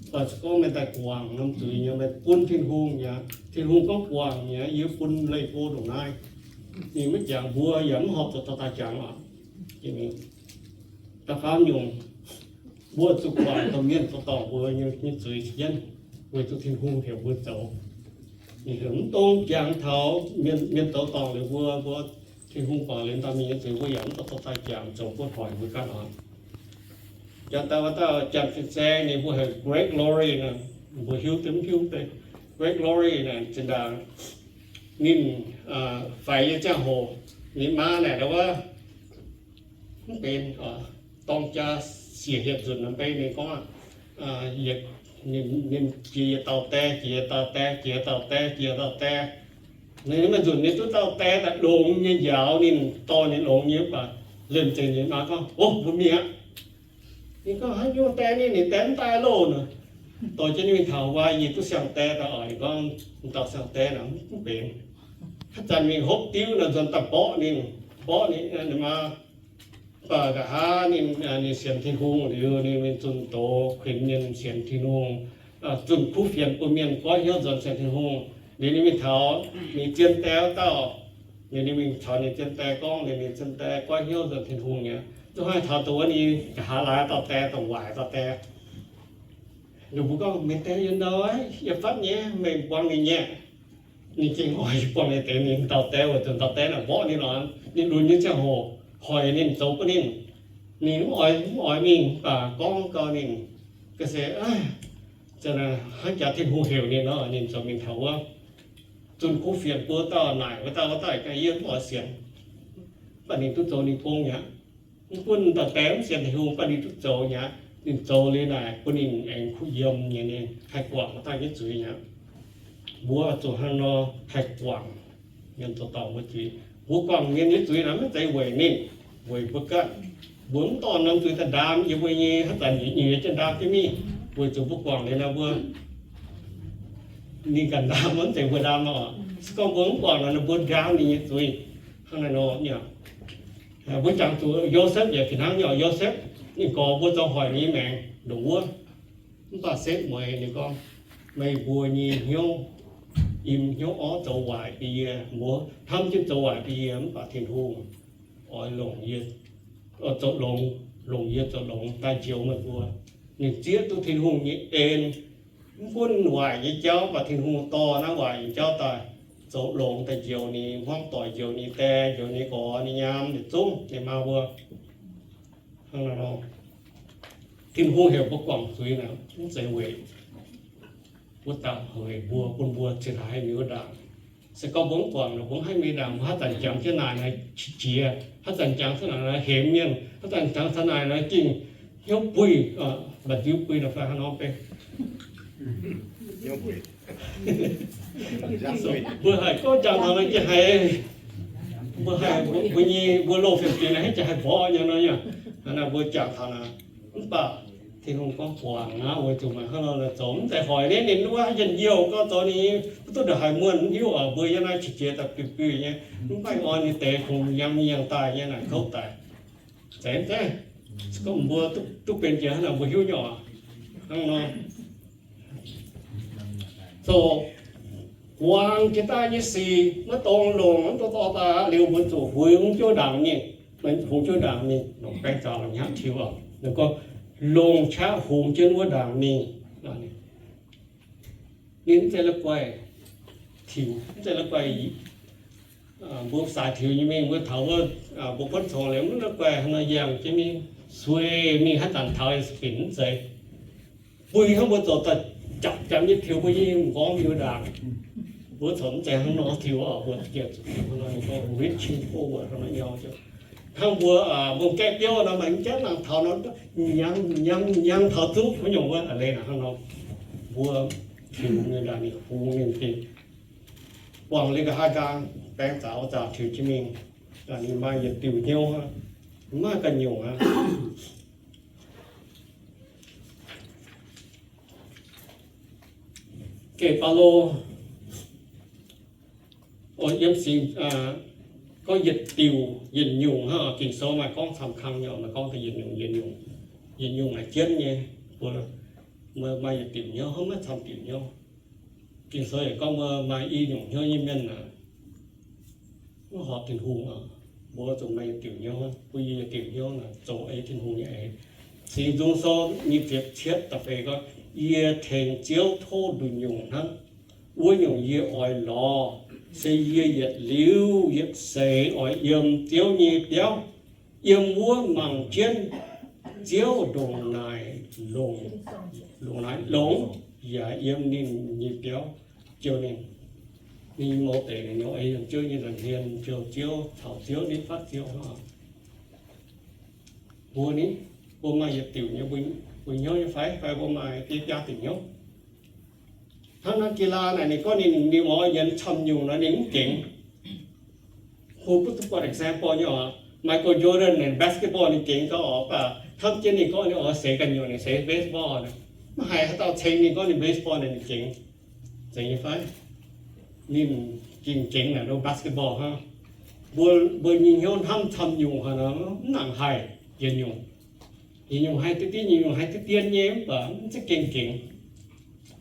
Mv baac se gorngv meih daaih guangc norm zuiz nyei, meih bun Tin-Hungh mi'aqv, Tin-Hungh gorngv guangc mi'aqv, yie bun leih go ndongc naaiv. Ninh maiv jangx, mbuo yaac mv horpc zuqc daaih jangx aqv. Da'faam nyungc, mbuo zuqc guangc dongh mienh zoux dorngc mbuo nyei zuiz jienv, weic zuqc Tin-Hungh heuc mbuo zoux. Ninh heuc mv dongh jangx taux mienh, mienh zoux dorngc liuz mbuo, mbuo Tin-Hungh guangc liuz dauh mienh nyei zuiz, mbuo yaac mv dorh daaih jangx zoux buov hoic mbuo ganh oc. Jangx daaih wuov dauh janx fin-saeng ninh mbuo heuc Greg Laurie naaic, mbuo hiuv deix mv hiuv deix. Greg Laurie naaic zinh ndaangc ninh faix nyei ziangh hoc, ninh maa naaic wuov mv benx dorng jaa siec hieh nzunc nor, mv baac ninh gorngv, ninh jiex yietc dauh die, jiex yietc dauh die, jiex dauh die, jiex dauh die. Ninh maiv nzunc ninh duqv dauh die daaih longx nyei njaaux ninh, dorh ninh longx nyei, mv baac liemh zeih ninh maa gorngv, O, mbuo mingh aqv. Ninh gorngv, Haaix nyungc die ni? Ninh die mv daaih loh nor. Dorh jienv ninh mingh taux wuov, Yie duqv siang-die daaih oc. Ninh gorngv, M'dauh siang-die naaic mv benx. Haaix zanc mingh hopv diuv nor, nzuonx daaih mborqv ninh, mborqv ninh, ninh maa. Mv baac nqa'haav ninh, ninh sienx Tin-Hungh liuz, ninh mingh zunh doz kuinx mienh sienx Tin-Hungh, zunh kuv fienx bun mienh goiv hnyouv nzuonx sienx Tin-Hungh. Liuz ninh mingh taux ninh zien die wuov dauh, liuz ninh mingh taux ninh zien die gorngv, liuz ninh zien die goiv hnyouv nzuonx Tin-Hungh nyei. Zuqc hnoi taux dongh wuov ninh nqa'haav laaix dauh die, dongh waaic dauh die. Ninh mbuo gorngv, Meih die yiem ndau, yie fatv nyei, meih buangh ninh nyei. Ninh gengh oix buangh ninh deix, ninh dauh die weic zuqc dauh die naaic mborqv ninh nor, ninh lunx nyei ziangh hoc hoic ninh zoux bun ninh. Ninh mv oix, mv oix mingh, mv baac gorngv gau ninh ga'sie, hnangv jaax Tin-Hungh heuc ninh nor, ninh ziouc mingh taux wuov zunh kuv fienx bun wuov dauh naaic, wuov dauh, wuov dauh ganh yie mv oix sienx. Mv baac ninh duqv zoux ninh gong mi'aqv. Mv gunv dauh die mv sienx Tin-Hungh, mv baac ninh duqv zoux mi'aqv. Ninh zoux liuz naaic bun ninh aengx kuh yiem nyei, ninh haih guangc wuov dauh nyei zuiz mi'aqv. Mbuo zuqc hnangv nor haih guangc mienh zoux dorngc mbuo zuiz. Mbuo guangc mienh nyei zuiz naaic maiv zeiz weic ninh, weic mbuo ganh. Mbuo mv dorh norm zuiz daaih ndaam yie mbuo nyei, haaix zanc nyei jienv ndaam jienv mingh, weic zuqc mbuo guangc liuz naaic mbuo Ninh ganh ndaam, mv zeiz mbuo ndaam oc. Se gorngv mbuo mv guangc nor, ninh mbuo ndaam ninh nyei zuiz. Hnangv naaiv nor, mbuo jangx zuqc Yosepv yaac fih hnangv nyei oc. Yosepv ninh gorx mbuo zoux hoic ninh nyei maengc ndongc wuov. Mv baac setv mueiz ninh gorngv, meih mbuo nyei hnyouv, im hnyouv orv zoux waaic bun yie, mbuo hnamv jienv zoux waaic bun yie, mv baac Tin-Hungh oix longc yie, zoux longx, longc yie zoux longx daaih njoux meih mbuo. Ninh zieqv duqv Tin-Hungh nyei en, mv gunv waaic nyei jauv, mv baac Tin-Hungh dorh naaiv waaic nyei jauv daaih zoux longx daaih njoux ninh, hmuangv doic njoux ninh die, njoux ninh gorx, ninh nyaam, ninh zungv, ninh maa mbuo. Hnangv naaiv nor, Tin-Hungh heuc mbuo guangc zuiz naaic mv zeiz weic wuov dauh, weic mbuo, bun mbuo cingx haih mingh wuov ndaangc. Se gorngv mbuo mv guangc nor, mbuo mv haih mingh ndaangc. Mbuo haaix zanc jangx jienv naaic nor qiex jiez, haaix zanc jangx jienv naaic nor hemx mienh, haaix zanc jangx taux naaic nor gengh hnyouv buih, mba'nziu buih nor fai haaix nor beiv. Mbuo haih gorngv jangx taux naaic gengh haiz, mbuo haih, mbuo nyei, mbuo loz-fiem-fingx naaic haaix jaax haih mborqv nyei nor yaac, naaiv mbuo jangx taux naaic. Mv baac Tin-Hungh gorngv guangc aqv, weic zuqc maaih hnangv nor zoux mv zeiz hoic ninh, ninh wuov njien-youh gorngv zoux ninh mv duqv ndongc haaix muonh mv hiuv oc. Mbuo yiem naaiv qiex jiez daaih biuv-biuv nyei, mv baac oix ninh deix kungx yangh mingh yangh daaih nyei naaic kouv daic. Zeiz mv zeiz? Se gorngv mbuo duqv benx jiex hnangv naaic mbuo hiuv nyei oc. Hnangv nor, zoux guangc jiex daaih nyei sic maiv dungx longc mv dungx dorh daaih liuz mbuo zuqc huix hungh jouv ndaangc mingh, hungh jouv ndaangc mingh, longc baeng zaux longc hnyangx tiux oc. Ninh gorngv longc qaqv hungx jienv wuov ndaangc mingh. Ninh mv zeiz la'guaih tiux, mv zeiz la'guaih mbuo saaix tiux nyei mingh, mbuo taux wuov, mbuo buonv congx liuz mv la'guaih hnangv nor yangh jienv mingh, sueih mingh haaix zanc taux fih mv zeiz. Mbuo hnangv mbuo zoux daaih japc japc nyei tiux mbuo nyei m'nqorngv mingh ndaangc. Mbuo corc mv zeiz hnangv nor tiux oc, mbuo ziouc zuqc hnangv nor, ninh gorngv reaching forward hnangv nor nyau ziouc. Hnangv mbuo, mbuo gaeqv biouv nor, maaih gaeqv nangc taux nor, nyangx nyangx nyangx taux zuqv wuov nyungc wuov, a'leiz hnangv nor. Mbuo tiux mingh ndaangc ninh hungx ninh fih. Buangh liuz nqa'haav nqaang, baeng zaux zaux tiux jienv mingh, ninh maaih yietc diuc hnyouv, maiv maaih ganh nyungc aqv. Geh Baulo, yiem singx, gorngv yietc diuc yietc nyungc hnangv, Ging-Sou maaih gorngv camv kang nyei, maaih gorngv yietc nyungc yietc nyungc, yietc nyungc maaih jienv nyei. Mbuo maaih yietc diuc hnyouv, maiv camv diuc hnyouv. Ging-Sou yaac gorngv mbuo maaih i nyungc hnyouv nyei mienh aah, mv horpc Tin-Hungh oc. Mbuo zuqc maaih yietc diuc hnyouv, mbuo yie yietc diuc hnyouv naaic zoux ei Tin-Hungh nyei eix. Singx Nzung Sou nyic ziepc cietv da'feix gorngv, yie tengx Ziouv tov nduqc nyungc hnangv. Wuov nyungc yie oix lorz se yie yietc liuz yietc seix oix yiem Ziouv nyei biauv, yiem wuov mangc jienv Ziouv ndongc naaic longx, ndongc naaic longx, yaac yiem ninh nyei biauv jouh ninh. Ninh mouz deix ninh nor ei yiem Ziouv nyei nza'hmien jouh Ziouv, caux Ziouv nitv fatv Ziouv hnangv. Mbuo ni, mbuo maaih yietc diuc nyei mbuo hnyouv nyei fai, fai mbuo maaih biei biaa diuc hnyouv? Hnangv naaiv กีฬา naaic ninh gorngv ninh, ninh oix yienx camv nyungc nor ninh mv gengx. Hu butv duqv buatc example nyei oc. Michael Jordan naaic basketball ninh gengx gauh oc, mv baac hnamv jienv ninh gorngv ninh oix seix ganh nyungc, ninh seix baseball naaic. Mv haiz haaix dauh ceng ninh gorngv ninh baseball naaic ninh gengx. Zeiz nyei fai? Ninh gengh gengx naaic nor basketball hnangv. Mbuo, mbuo nyei hnyouv hnamv camv nyungc haaix nor mv nangc haih yienx nyungc. Yienx nyungc haih deix dien, yienx nyungc haih deix dien nyei, mv baac mv zeiz gengh gengx.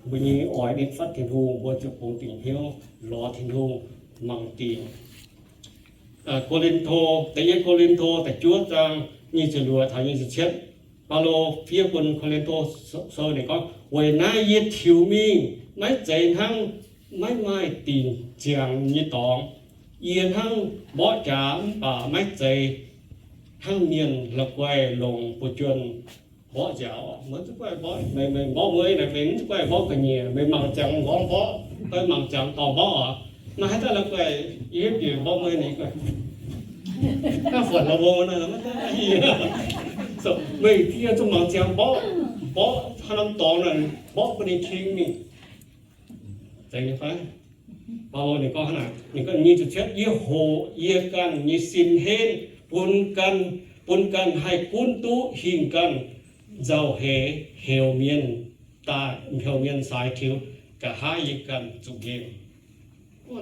Mbuo nyei oix nitv fatv Tin-Hungh, mbuo ziouc bungx dingc hnyouv lorz Tin-Hungh, mangc dingc. Ko^lin^to, da'yietv Ko^lin^to da'juov zaang nyic ziepc luoqc taux nyic ziepc cietv, Baulo fiev bun Ko^lin^to Sou ninh gorngv, weic naaiv yie tiux mingh maiv zeiz hnangv maiv maaih dingc ziangx nyei dorngx. Yie hnangv mborqv jaax mv baac maiv zeiz hnangv mienh la'guaih longc fu'juonh mborqv nziaaux. Meih mv zuqc guaih mborqv, meih, meih mborqv mueiz naaic, meih mv zuqc guaih mborqv ga'nyiec, meih mangc ziangx m'nqorngv mborqv, fai mangc ziangx dorngx mborqv oc. Naaiv haaix dauh la'guaih yie hiuv bieqc mborqv mueiz ninh guaih. Naaiv fu'juonh la'wo naaiv, meih yie zuqc mangc ziangx mborqv, mborqv haaix norm dorngx naaic, mborqv bun ninh king mingh. Zeiz nyei fai? Baulo ninh gorngv hnangv naaic, ninh gorngv nyic ziepc cietv, yie hoqc yie ganh nyei sin henv bun ganh, bun ganh haih gunv duqv hingh ganh nzauh heix heuc mienh daaih, heuc mienh saaix tiux. nqa'haav yie ganh zuqc nqemh.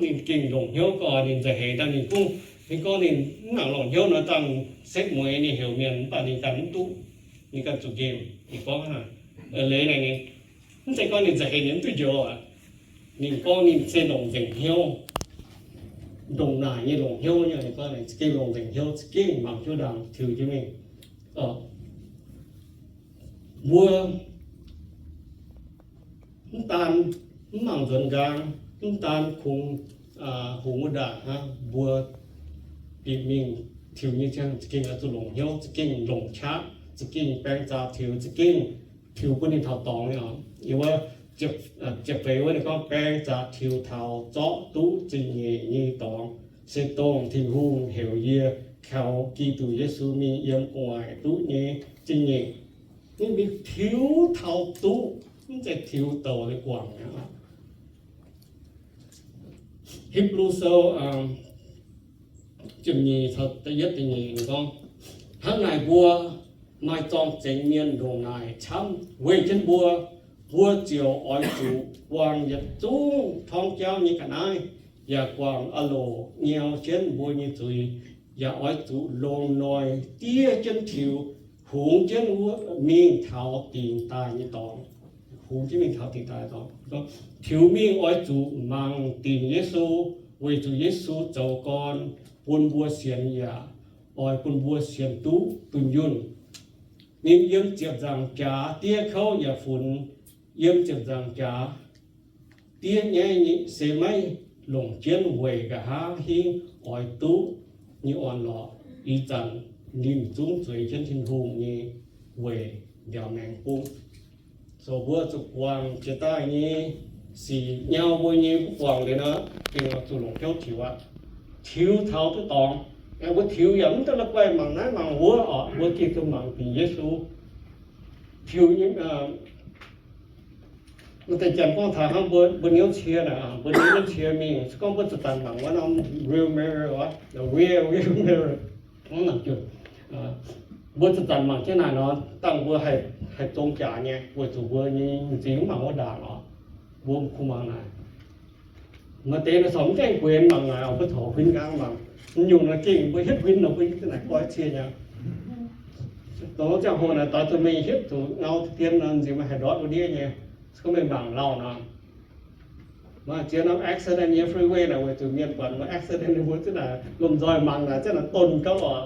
Ninh gengh longc hnyouv gorngv ninh nza'heix daaih ninh gunv, ninh gorngv ninh mv nangc longc hnyouv nor dangh setv mueiz ninh heuc mienh mv baac ninh ganh mv duqv, ninh ganh zuqc nqemh. Ninh gorngv hnangv naaic, leiz naaic ninh mv zeiz gorngv ninh nza'heix ninh mv duqv njoux aqv. Ninh gorngv ninh se longc nzengc hnyouv, ndongc naaic nyei longc hnyouv nyei. Ninh gorngv ninh za'gengh longc nzengc hnyouv, za'gengh mangc jienv ndaangc tiux jienv mingh. Mbuo mv daan mv mangc nzuonx nqaang, mv daan kungx hungx wuov ndaangc hnangv, mbuo bieqc mingh tiux nyei ziangh za'gengh oix zuqc longc hnyouv, za'gengh longc qaqv, za'gengh baeng zaqc tiux, za'gengh tiux bun ninh taux dorngx nyei oc. Yiem wuov ziepc feix wuov ninh gorngv, baeng zaqc tiux taux zorqv duqv zingh nyeic nyei dorngx, se dongh Tin-Hungh heuc yie kaux Giduc Yesu mingh yiem gu'nguaaic duqv nyei zingh nyeic. Ninh mingh tiux taux duqv, mv zeiz tiux douc liuz guangc aqv. Hipv^lu Sou ziepc nyeic, da'yietv da'nyeic gorngv, hnangv naaic mbuo maaih zorng-zengx mienh ndongc naaic camv weih jienv mbuo, mbuo ziouc oix zuqc buangh yietc zungv torngv jauv nyei ga'naaiv, yaac guangc aah loc nyau jienv mbuo nyei zuiz, yaac oix zuqc longc noic diev jienv tiux, hungx jienv wuov mingh taux dingc daaih nyei dorngx. Hungx jienv mingh taux dingc daaih dorngx. Tiux mingh oix zuqc mangc dingc Yesu, weic zuqc Yesu zoux gorn bun mbuo sienx yaac oix bun mbuo sienx duqv dunh yunh. Ninh yiem ziepc nzaangc jaax diev kouv yaac funx, yiem ziepc nzaangc jaax diev nyaiv se maiv longc jienv weic nqa'haav hingv oix duqv nyei orn-lorqc. Ih zanc ninh zungv zueiz jienv Tin-Hungh nyei weic mbiaauc maengx bung. So mbuo zuqc guangc jiex daaih nyei sic nyau mbuo nyei mv guangc liuz nor, gengh zuqc longc hnyouv tiux aqv. Tiux taux duqv dorngx. Mbuo tiux yaac mv duqv la'guaih mangc naaiv mangc wuov oc. Mbuo gengh zuqc mangc dingc Yesu. Tiux nyei, maaih deix janx gorngv taux hnangv mbuo, mbuo niouv cie naaic, mbuo niouv cie mingh, se gorngv mbuo zuqc zanc mangc wuov norm rearview mirror, rearview mirror, mbuo zuqc zanc mangc jienv naaic nor, dangh mbuo haih zong jaax nyei, weic zuqc mbuo nyei m'zing mv mangc wuov ndaangc oc. Mbuo kungx mangc naaic. Maaih deix naaic corc mv gaengh guenx mangc naaic oc, mbuo corc huin nqaang mangc. M'nyungc naaic gengh mbuo hietv huin nor mbuo naaic goiv cie nyei. Dongh ziangh hoc naaic doix zuqc meih hietv zuqc ngau dien nor, m'zing meih haih ndortv wuov ndiev nyei. Se gorngv meih mangc lauh nor, maaih ziex norm accident nyei freeway naaic, weic zuqc mienh buatc mbuo accident mbuo zungv naaic lomh nzoih mangc naaic zungv naaic donh gauh oc.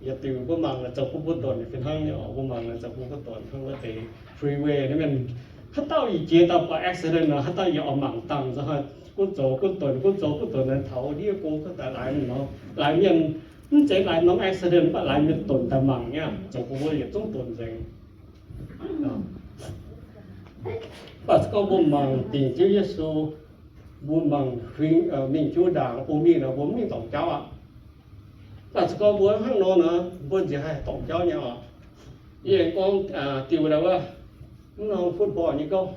Yietc diuc mbuo mangc naaic zoux bun mbuo ndonc fih hnangv nyei oc. Mbuo mangc naaic zoux bun mbuo ndonc hnangv wuov deix freeway naaiv mienh. Haaix dauh ih jiex daaih buatc accident nor, haaix dauh yaac oix mangc dangh nzunc hnoi gunv zoux gunv donx, gunv zoux gunv donx nor, taux ndiev go gunv daaih laaix nor, laaix mienh, mv zeiz laaix norm accident, mv baac laaix mienh donx daaih mangc nyei, zoux bun mbuo yietc zungv donx nzengc. Mv baac se gorngv mbuo mangc dingc Ziouv Yesu, mbuo mangc huing mingh jienv ndaangc bun mingh nor, mbuo mv mingh dorngc jauv aqv. Mv baac se gorngv mbuo hnangv nor nor, mbuo nziex haih dorngc jauv nyei oc. Yie aengx gorngv diuh daaih wuov, mv norm football nyei gouv,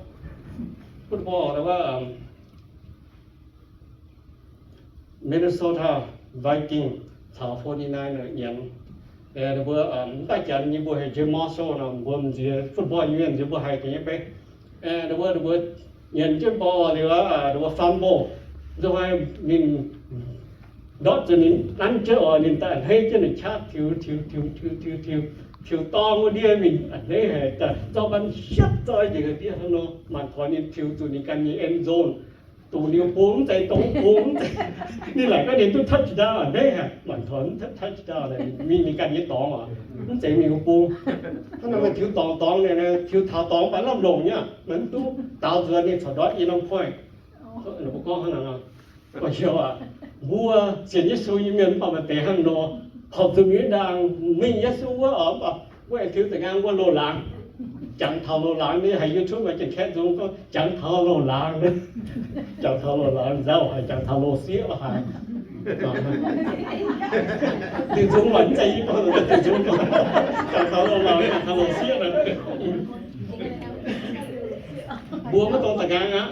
football daaih wuov, Minnesota Vikings caux forty-nine nyienz. Ninh mbuo mv daaih janx nyei mbuo heuc Jim Marshall nor, mbuo m'nziex football nyei mienh nziex mbuo haiz ga'nyei bei. Ninh mbuo, ninh mbuo nyienz jienv ball liuz, ninh mbuo fumble. Nzunc hnoi ninh ndortv zuqc ninh nanv jienv oc, ninh daaih a'hneiv jienv ninh qaqv tiux tiux tiux tiux tiux tiux tiux dorng wuov ndiev mingh a'hneiv haic, zorqv mbaanh hietv zoi njiec ga'ndiev hnangv nor, mangc taux ninh tiux zuqc ninh ganh nyei end zone. Dongh ninh bung mv zeiz dongh bung mv zeiz, ninh laaic gorngv ninh duqv touchdown a'hneiv haic, mangc taux touchdown mingh ninh ganh nyei dorngx oc, mv zeiz mingh bung. Hnangv naaic meih tiux dorngx dorngx, tiux taux dorngx mv baac lamh longc nyei, mv duqv daaux nzuonx ninh corc ndortv i norm point. Mbuo gorngv hnangv naaic, gorngv heuc aac, mbuo sienx Yesu nyei mienh mv baac maaih deix hnangv nor, horpc zuqc mingh ndaangc mingh Yesu wuov oc, mv baac wuov aengx tiux da'nqaang wuov loz-laangz, jangx taux loz-laangz. Ninh haiz YouTube maaih jienv kaeqv nzung gorngv jangx taux loz-laangz, jangx taux loz-laangz, nzauh haic, jangx taux loz-sieqv haic. Diuh nzung maaih mv zeiz yie gorngv, diuh nzung gorngv, jangx taux loz-laangz, jangx taux loz-sieqv. Mbuo maiv dungx da'nqaang aqv.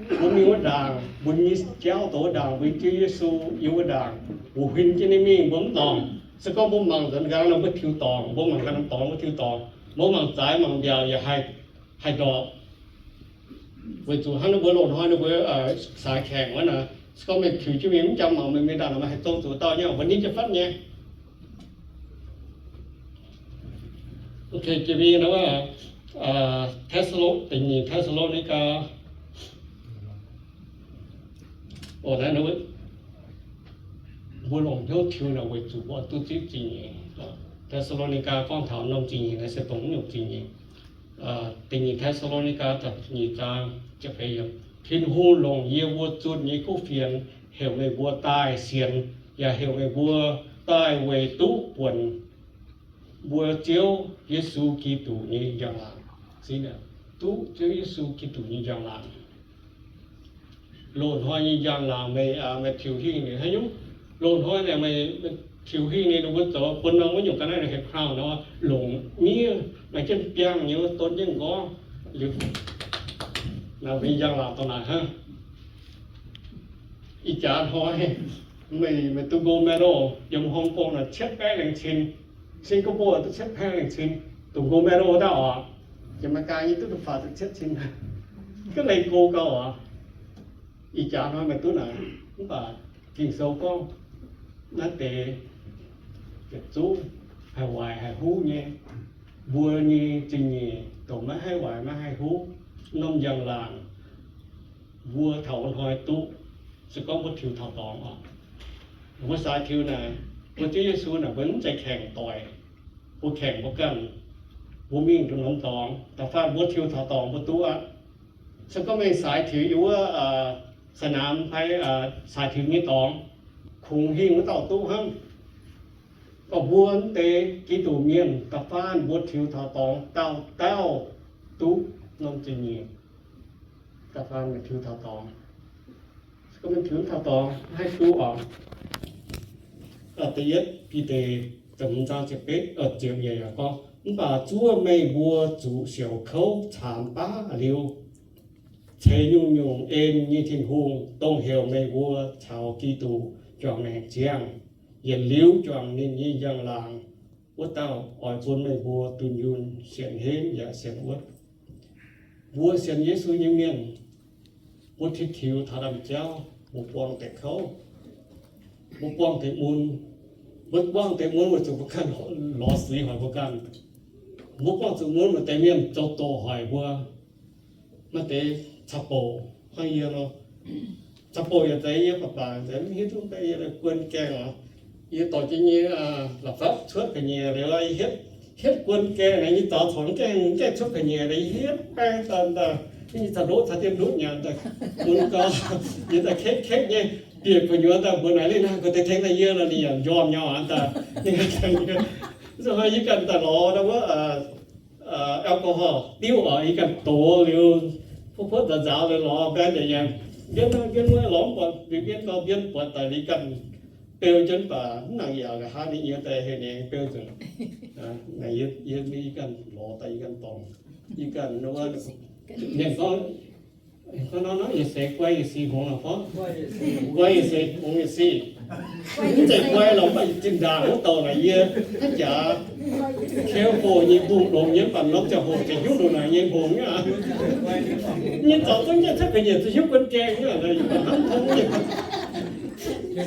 Mbuo mingh wuov ndaangc, mbuo nyei jauv dongh wuov ndaangc, mbuo Ziouv Yesu yiem wuov ndaangc, mbuo huin jienv ninh mingh, mbuo mv dorngc. Se gorngv mbuo mangc nzuonx nqaang nor, mbuo tiux dorngc, mbuo mangc ganh norm dorngx, mbuo tiux dorngc. Mbuo mangc zaaix mangc mbiaauc yaac haih, haih ndorpc. Weic zuqc hnangv ninh mbuo loz-hnoi ninh mbuo saax kaengc wuov naaic, se gorngv meih tiux jienv mingh mv jangx mangc meih mingh ndaangc nor, meih haih zong zuqc dauh nyei, mbuo nitv jienv fatv nyei. Jiex mingh nor, Te^saa^lo, da'nyeic Te^saa^lo^ni^gaa, mbuo longc hnyouv tiux naaic weic zuqc mbuo duqv zipv zingh nyeic. Te^saa^lo^ni^gaa gorngv taux norm zingh nyeic naaic se dongh mv nyungc zingh nyeic. Da'nyeic Te^saa^lo^ni^gaa da'nyeic zaang, Tin-Hungh longc yie mbuo zunh nyei kuv fienx heuc meih mbuo daaih sienx, yaac heuc meih mbuo daaih weic duqv buonc mbuo Ziouv Yesu Giduc nyei njang-laangc. Duqv Ziouv Yesu Giduc nyei njang-laangc. Loz-hnoi nyei njang-laangc meih, meih tiux hingh ninh haaix nyungc? Loz-hnoi naaic meih tiux hingh ninh, ninh mbuo zoux bun norm wuov nyungc ga'naaiv naaic heuc crown nor, longc miev maaih jienv biangh nyei wuov, don jienv nqorngv liuz, naaic mbuo nyei njang-laangc dongh naaic hnangv. Ih jaax hnoi meih, meih duqv gold medal yiem Hong Kong naaic cietv baeqv laengz cin, Singapore duqv cietv baeqv laengz cin, dongh gold medal wuov dauh oc. Janx-Meigaa nyei duqv da'faanh duqv cietv cin, ga'naaiv gox gauh oc. Ih jaax hnoi meih duqv naaic, mv baac Ging-Sou gorngv naaiv deix yietc zungv haih waaic haih huv nyei. Mbuo nyei zingh nyeic dongh maiv haih waaic maiv haih huv, norm njang-laangc mbuo taux wuov hnoi duqv, se gorngv mbuo tiux taux dorngx oc. Mbuo saax tiux naaic, mbuo Ziouv Yesu naaic mbuo mv zeiz kaengc doic, mbuo kaengc mbuo ganh, mbuo mingh nduqc norm dorngx, da'faanh mbuo tiux taux dorngx mbuo duqv aqv. Se gorngv meih saax tiux yiem wuov sa'naamx fai saax tiux nyei dorngx, kungx hingh wuov dauh duqv hnangv. Gorngv mbuo mv deix Giduc mienh da'faanh mbuo tiux taux dorngx dauh dauh duqv norm zingh nyeic. Da'faanh meih tiux taux dorngx, se gorngv meih tiux taux dorngx haih duqv oc. Da'yietv Bide ziepc hmz zaang ziepc betv, ziepc nyeic yaac gorngv, mv baac zuov meih mbuo zuqc siouc kouv caamx baav liuz, ceix nyungc-nyungc en nyei Tin-Hungh, dongh heuc meih mbuo caux Giduc juangc maengc ziangh, yietc liuz juangc ninh nyei njang-laangc wuov dauh, oix bun meih mbuo dunh yunh sienx henv yaac sienx wuotv. Mbuo sienx Yesu nyei mienh, mbuo tiux tiux taux ndaamv-jauv, mbuo buangh deix kouv, mbuo buangh deix mun. Mbuo buangh deix mun weic zuqc mbuo ganh lorz seix hoic mbuo ganh. Mbuo buangh zuqc mun maaih deix mienh zoux doqc hoic mbuo. Maaih deix caqv-bouc hnangv yie nor, caqv-bouc yaac zeiz yie baac baac zeiz mv hiuv duqv yie guon gaengh oc. Yie dorh jienv nyei la'fapv cuotv ga'nyiec liuz, hietv, hietv guon gaengh, yie zaux corc mv gaengh, mv gaengh cuotv ga'nyiec liuz, yie hietv baeng daaih, daaih, yie caux ndoqv caux dien ndutv nyanc daaih, mun gau, yie daaih kekv kekv nyei, bieqc gu'nyuoz daaih mbuox naaic ninh naaic gu'deix tengx daaih yie nor, ninh yaac njormh nyei oc daaih. Nzunc hnoi yie ganh daaih lorz wuov alcohol diuv oc, yie ganh dox liuz, puoqv puoqv nzaaux nzaaux liuz lorz mbaeng nzengc nyei. Mbienv, mbienv wuov lorz mv buatc, mbienv gau mbienv buatc daaih liuz ganh beu jienv baac mv nangc yaac nqa'haav ninh yie daaih heh ninh beu nzengc. Yie, yie ganh lorz daaih yie ganh dorngc, yie ganh, mienh gorngv, gorngv nor, nor yietc seix guai yietc sic hngongx lorqc, guai yietc seix hngongx yietc sic. Mv zeiz guai lorqc, mv baac zinh ndaangc wuov douc naaic yie haaix jaax keu hoc nyei mbungh longx nyei, mv baac norm ziangh hoc ziouc hiuv loz naaic nyei hngongx nyei aqv. Nyei zaux zungv nyei cuotv ga'nyiec zuqc hiuv guon gaengh nyei, hnangv tong nyei. Yie,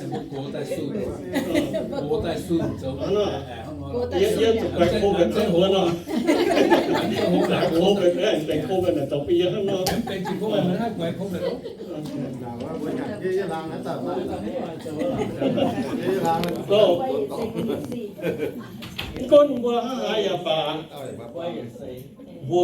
yie zuqc guaix covid zungv wuov nor. Guaix covid, benx covid naaic zoux bun yie hnangv nor. Mv gunv mbuo hnangv haaix yaac baac, mbuo,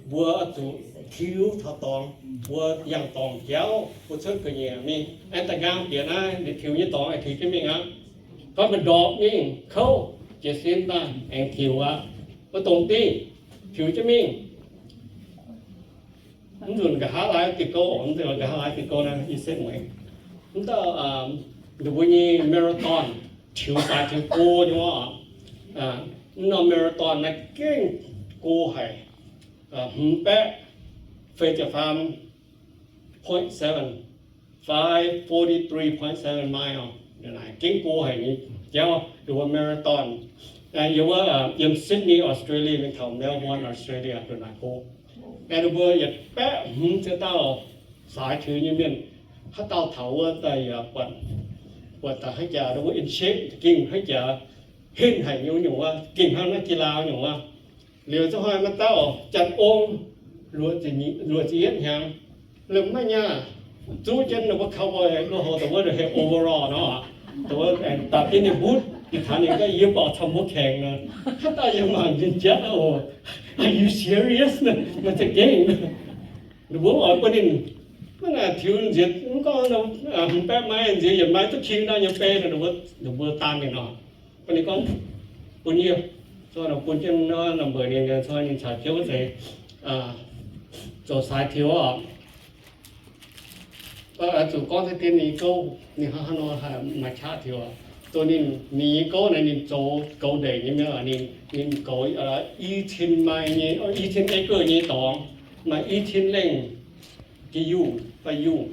mbuo oix zuqc tiux taux dorngx, mbuo yangh dorngc jauv, mbuo cuotv ga'nyiec mingh. Aengx da'nqaang bieqc naaiv, ninh tiux nyei dorngx aengx tiux jienv mingh aqv. Gorngv maiv ndorpc mingh kouv jiez sin daaih aengx tiux aqv. Mbuo dongh dingh tiux jienv mingh. Mv nzunc nqa'haav laai diuh gouv, mv nzunc nqa'haav laai diuh gouv naaiv yie setv mueiz. Mv dauh, ninh mbuo nyei marathon, tiux daaih tiux go nyei wuov, mv norm marathon naaiv gengh go haic, hmz baeqv feix ziepc faam point seven, five forty-three point seven mile. Naaiv gengh go haic nyei jauv, yie wuov marathon, yie wuov yiem Sydney, Australia mingh taux Melbourne, Australia ndongc naaic go. Aengx ninh mbuo yietc baeqv hmz ziepc dauh saaix tiux nyei mienh, haaix dauh taux wuov daaih yaac buatc, buatc daaih haaix jaax ninh mbuo in shape, ging haaix jaax, henv haic nyei nyungc wuov, ging hnangv naaiv กีฬา nyungc wuov. Liuz zungv hnoi maaih dauh janx ong, luoqc ziepc yietv hnyangx, liemh maiv nyaah, zuqv jienv ninh mbuo cowboy loz-houx dongh wuov heuc overall nor, dongh wuov daaih jienv ninh mbutv, ninh taux ninh gorngv, yie mbuo camv mbuo kaengx nor. Haaix dauh yaac mangc ninh jatv oc. Are you serious? Maaih za'gengh. Ninh mbuo oix bun ninh, mv naaic tiux nziex mv gorngv hmz baeqv maiv nziex yietc maiv duqv king naaiv nyei bei, ninh mbuo daanh ninh nor. Bun ninh gorngv, bun yie, bun jienv nor, mbeix ninh, ninh caux jienv wuov deix zoux saaix tiux oc. Zuqc gorngv deix dien ninh gouv, ninh hnangv haaix nor haih maaih qaqv tiux. Zoux ninh, ninh nyei gouv naaic ninh zoux goux ndeic nyei mienh, ninh, ninh goux i cin mile nyei, i cin acre nyei dorngx, maaih i cin lengh jiex yungh fai yungh.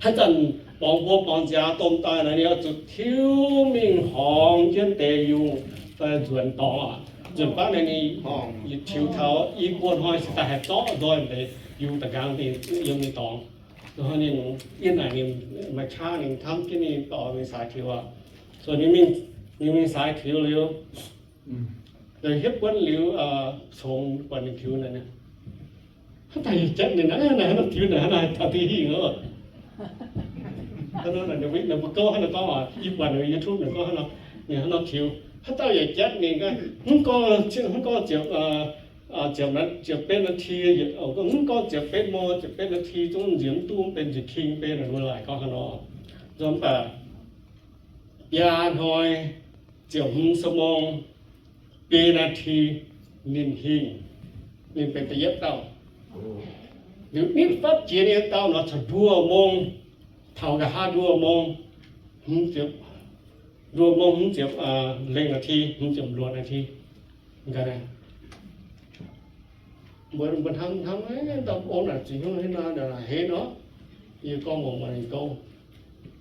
Haaix zanc borngz mbuo borngz nziaaux domh daaih naaic, ninh oix zuqc tiux mingh horngz jienv deix yungh fai nzuonx dorngx oc. Nzuonx baav naaic ninh horngc yietc tiux taux i buo hnoi se daaih haih zorqv nzoih deix yungh da'nqaang yiem ninh dorngx. Ninh, yie naaic ninh maaih qaqv ninh hnamv jienv ninh dorh mingh saaix tiux oc. So ninh mingh, ninh mingh saaix tiux liuz, hietv buonv liuz, congx buatc ninh tiux naaic, haaix dauh yaac jatv ninh naaiv, naaiv nor tiux naaic, haaix nor taux diuh hingh oc. Ninh mbuo gouv hnangv nor gorngv oc, yie buatc ninh YouTube ninh gorngv hnangv nor, ninh hnangv nor tiux. Haaix dauh yaac jatv ninh, mv gorngv, mv gorngv ziepc, ziepc, ziepc betv นาที, mv gorngv ziepc betv โมง, ziepc betv นาที zungv nziex mv duqv, benx nziex king bei, ninh mbuo laaic gorngv hnangv nor. Nzunc mv baac biaa hnoi ziepc hmz ชั่วโมง biei นาที ninh hingh, ninh benx da'yietv dauh. Liuz nitv fatv jiex nyei dauh nor corc nduoh mong, taux nqa'haav nduoh mong, nduoh mong hmz ziepc lengh นาที, hmz ziepc luoqc นาที. Mbuo, mbuo hnamv hnamv, dauh ong naaic zuqc hnyouv hnangv naaiv, naaic henv oc. Yie gorngv mangc maaih ninh gouv.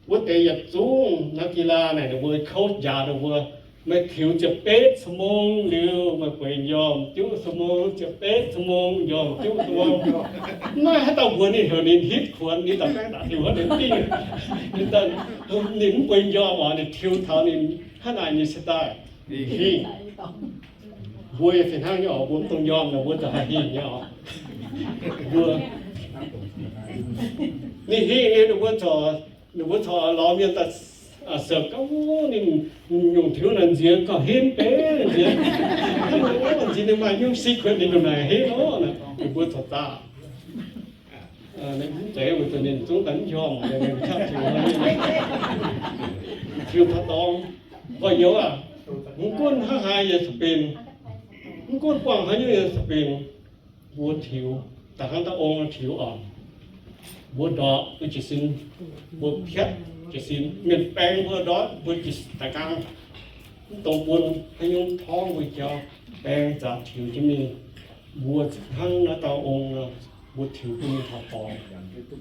Wuov deix yietc zungv นักกีฬา naaic ninh mbuo coach njaaux ninh mbuo, meih tiux ziepc betv ชั่วโมง liuz meih bueix m'njormh juqv ชั่วโมง, ziepc betv ชั่วโมง m'njormh juqv ชั่วโมง. Naaiv haaix dauh mbuox ninh heuc ninh hitv kuonx, ninh daaih baengv daaih tiux hnangv ninh dingh. Ninh daaih, ninh mv bueix m'njormh oc, ninh tiux taux ninh hnangv naaic nyei se daaih hingh. Mbuo yaac fih hnangv nyei oc, mbuo mv dungx m'njormh nor mbuo za'gengh haih hingh nyei oc. Mbuo, ninh hingh liuz ninh mbuo corc, ninh mbuo corc lorz mienh daaih sepv gorngv, ninh nyungc tiux naaic nziex gauh henv benx nziex. Hnangv nor nziex ninh maaih nyungc secret ninh ndongc naaic henv oc. Ninh mbuo corc zaah. Mv zeiz weic zuqc ninh zungv daaih mv njormh, ninh qaqv tiux, tiux taux dorngx. Gorx-youz aac, mv gunv hnangv haaix yaac sueih benx, mv gunv buangh haaix nyungc yaac sueih benx. Mbuo tiux da'hnangv dauh ong tiux oc. Mbuo ndortv mbuo jiez sin, mbuo piatv jiez sin. Mienh baeng mbuo ndortv mbuo jiez da'nqaang, mv dungx bun haaix nyungc torngv mbuo jauv, baeng zaqc tiux jienv mingh. Mbuo hnangv naaiv dauh ong nor, mbuo tiux bun mingh taux dorngx,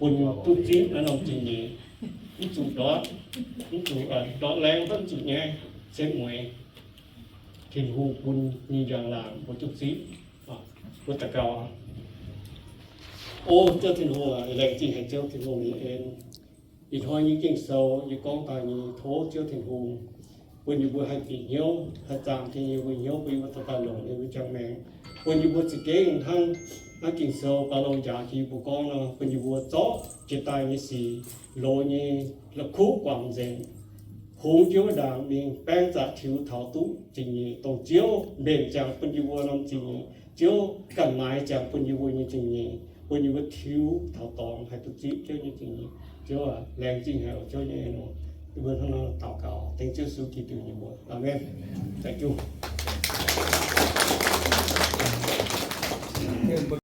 bun duqv zipv naaiv norm zingh nyeic. Mv zuqc ndortv, mv zuqc ndortv laengz, mv zuqc nyaiv setv mueiz. Tin-Hungh bun nyei njang-laangc mbuo duqv zipv. Mbuo daux gaux. O Ziouv Tin-Hungh aac, laengz zingh haic Ziouv Tin-Hungh nyei en. Ih hnoi nyei Ging-Sou yie gorngv daaih nyei, tov Ziouv Tin-Hungh bun yie mbuo haih bieqc hnyouv, haih zaangc jienv yie mbuo hnyouv, bun yie mbuo dorh daaih longc yie mbuo jangx maengc, bun yie mbuo za'gengh hnangv naaiv Ging-Sou Baulo njaaux jienv yie mbuo gorngv nor, bun yie mbuo zorqv jiex daaih nyei sic, loz nyei la'kuqv guangc nzengc, kungx jienv wuov ndaangc mingh baeng zaqc tiux taux duqv zingh nyeic, dongh Ziouv mbenc ziangx bun yie mbuo norm zingh nyeic, Ziouv ganh maaiz ziangx bun yie mbuo nyei zingh nyeic, bun yie mbuo tiux taux dorngx haih duqv zipv Ziouv nyei zingh nyeic. Ziouv aac, laengz zingh haic oc Ziouv nyei en oc. Yie mbuo hnangv nor daux gaux dengv Ziouv Yesu Giduc nyei mbuox. Aamen. Zaangc Ziouv.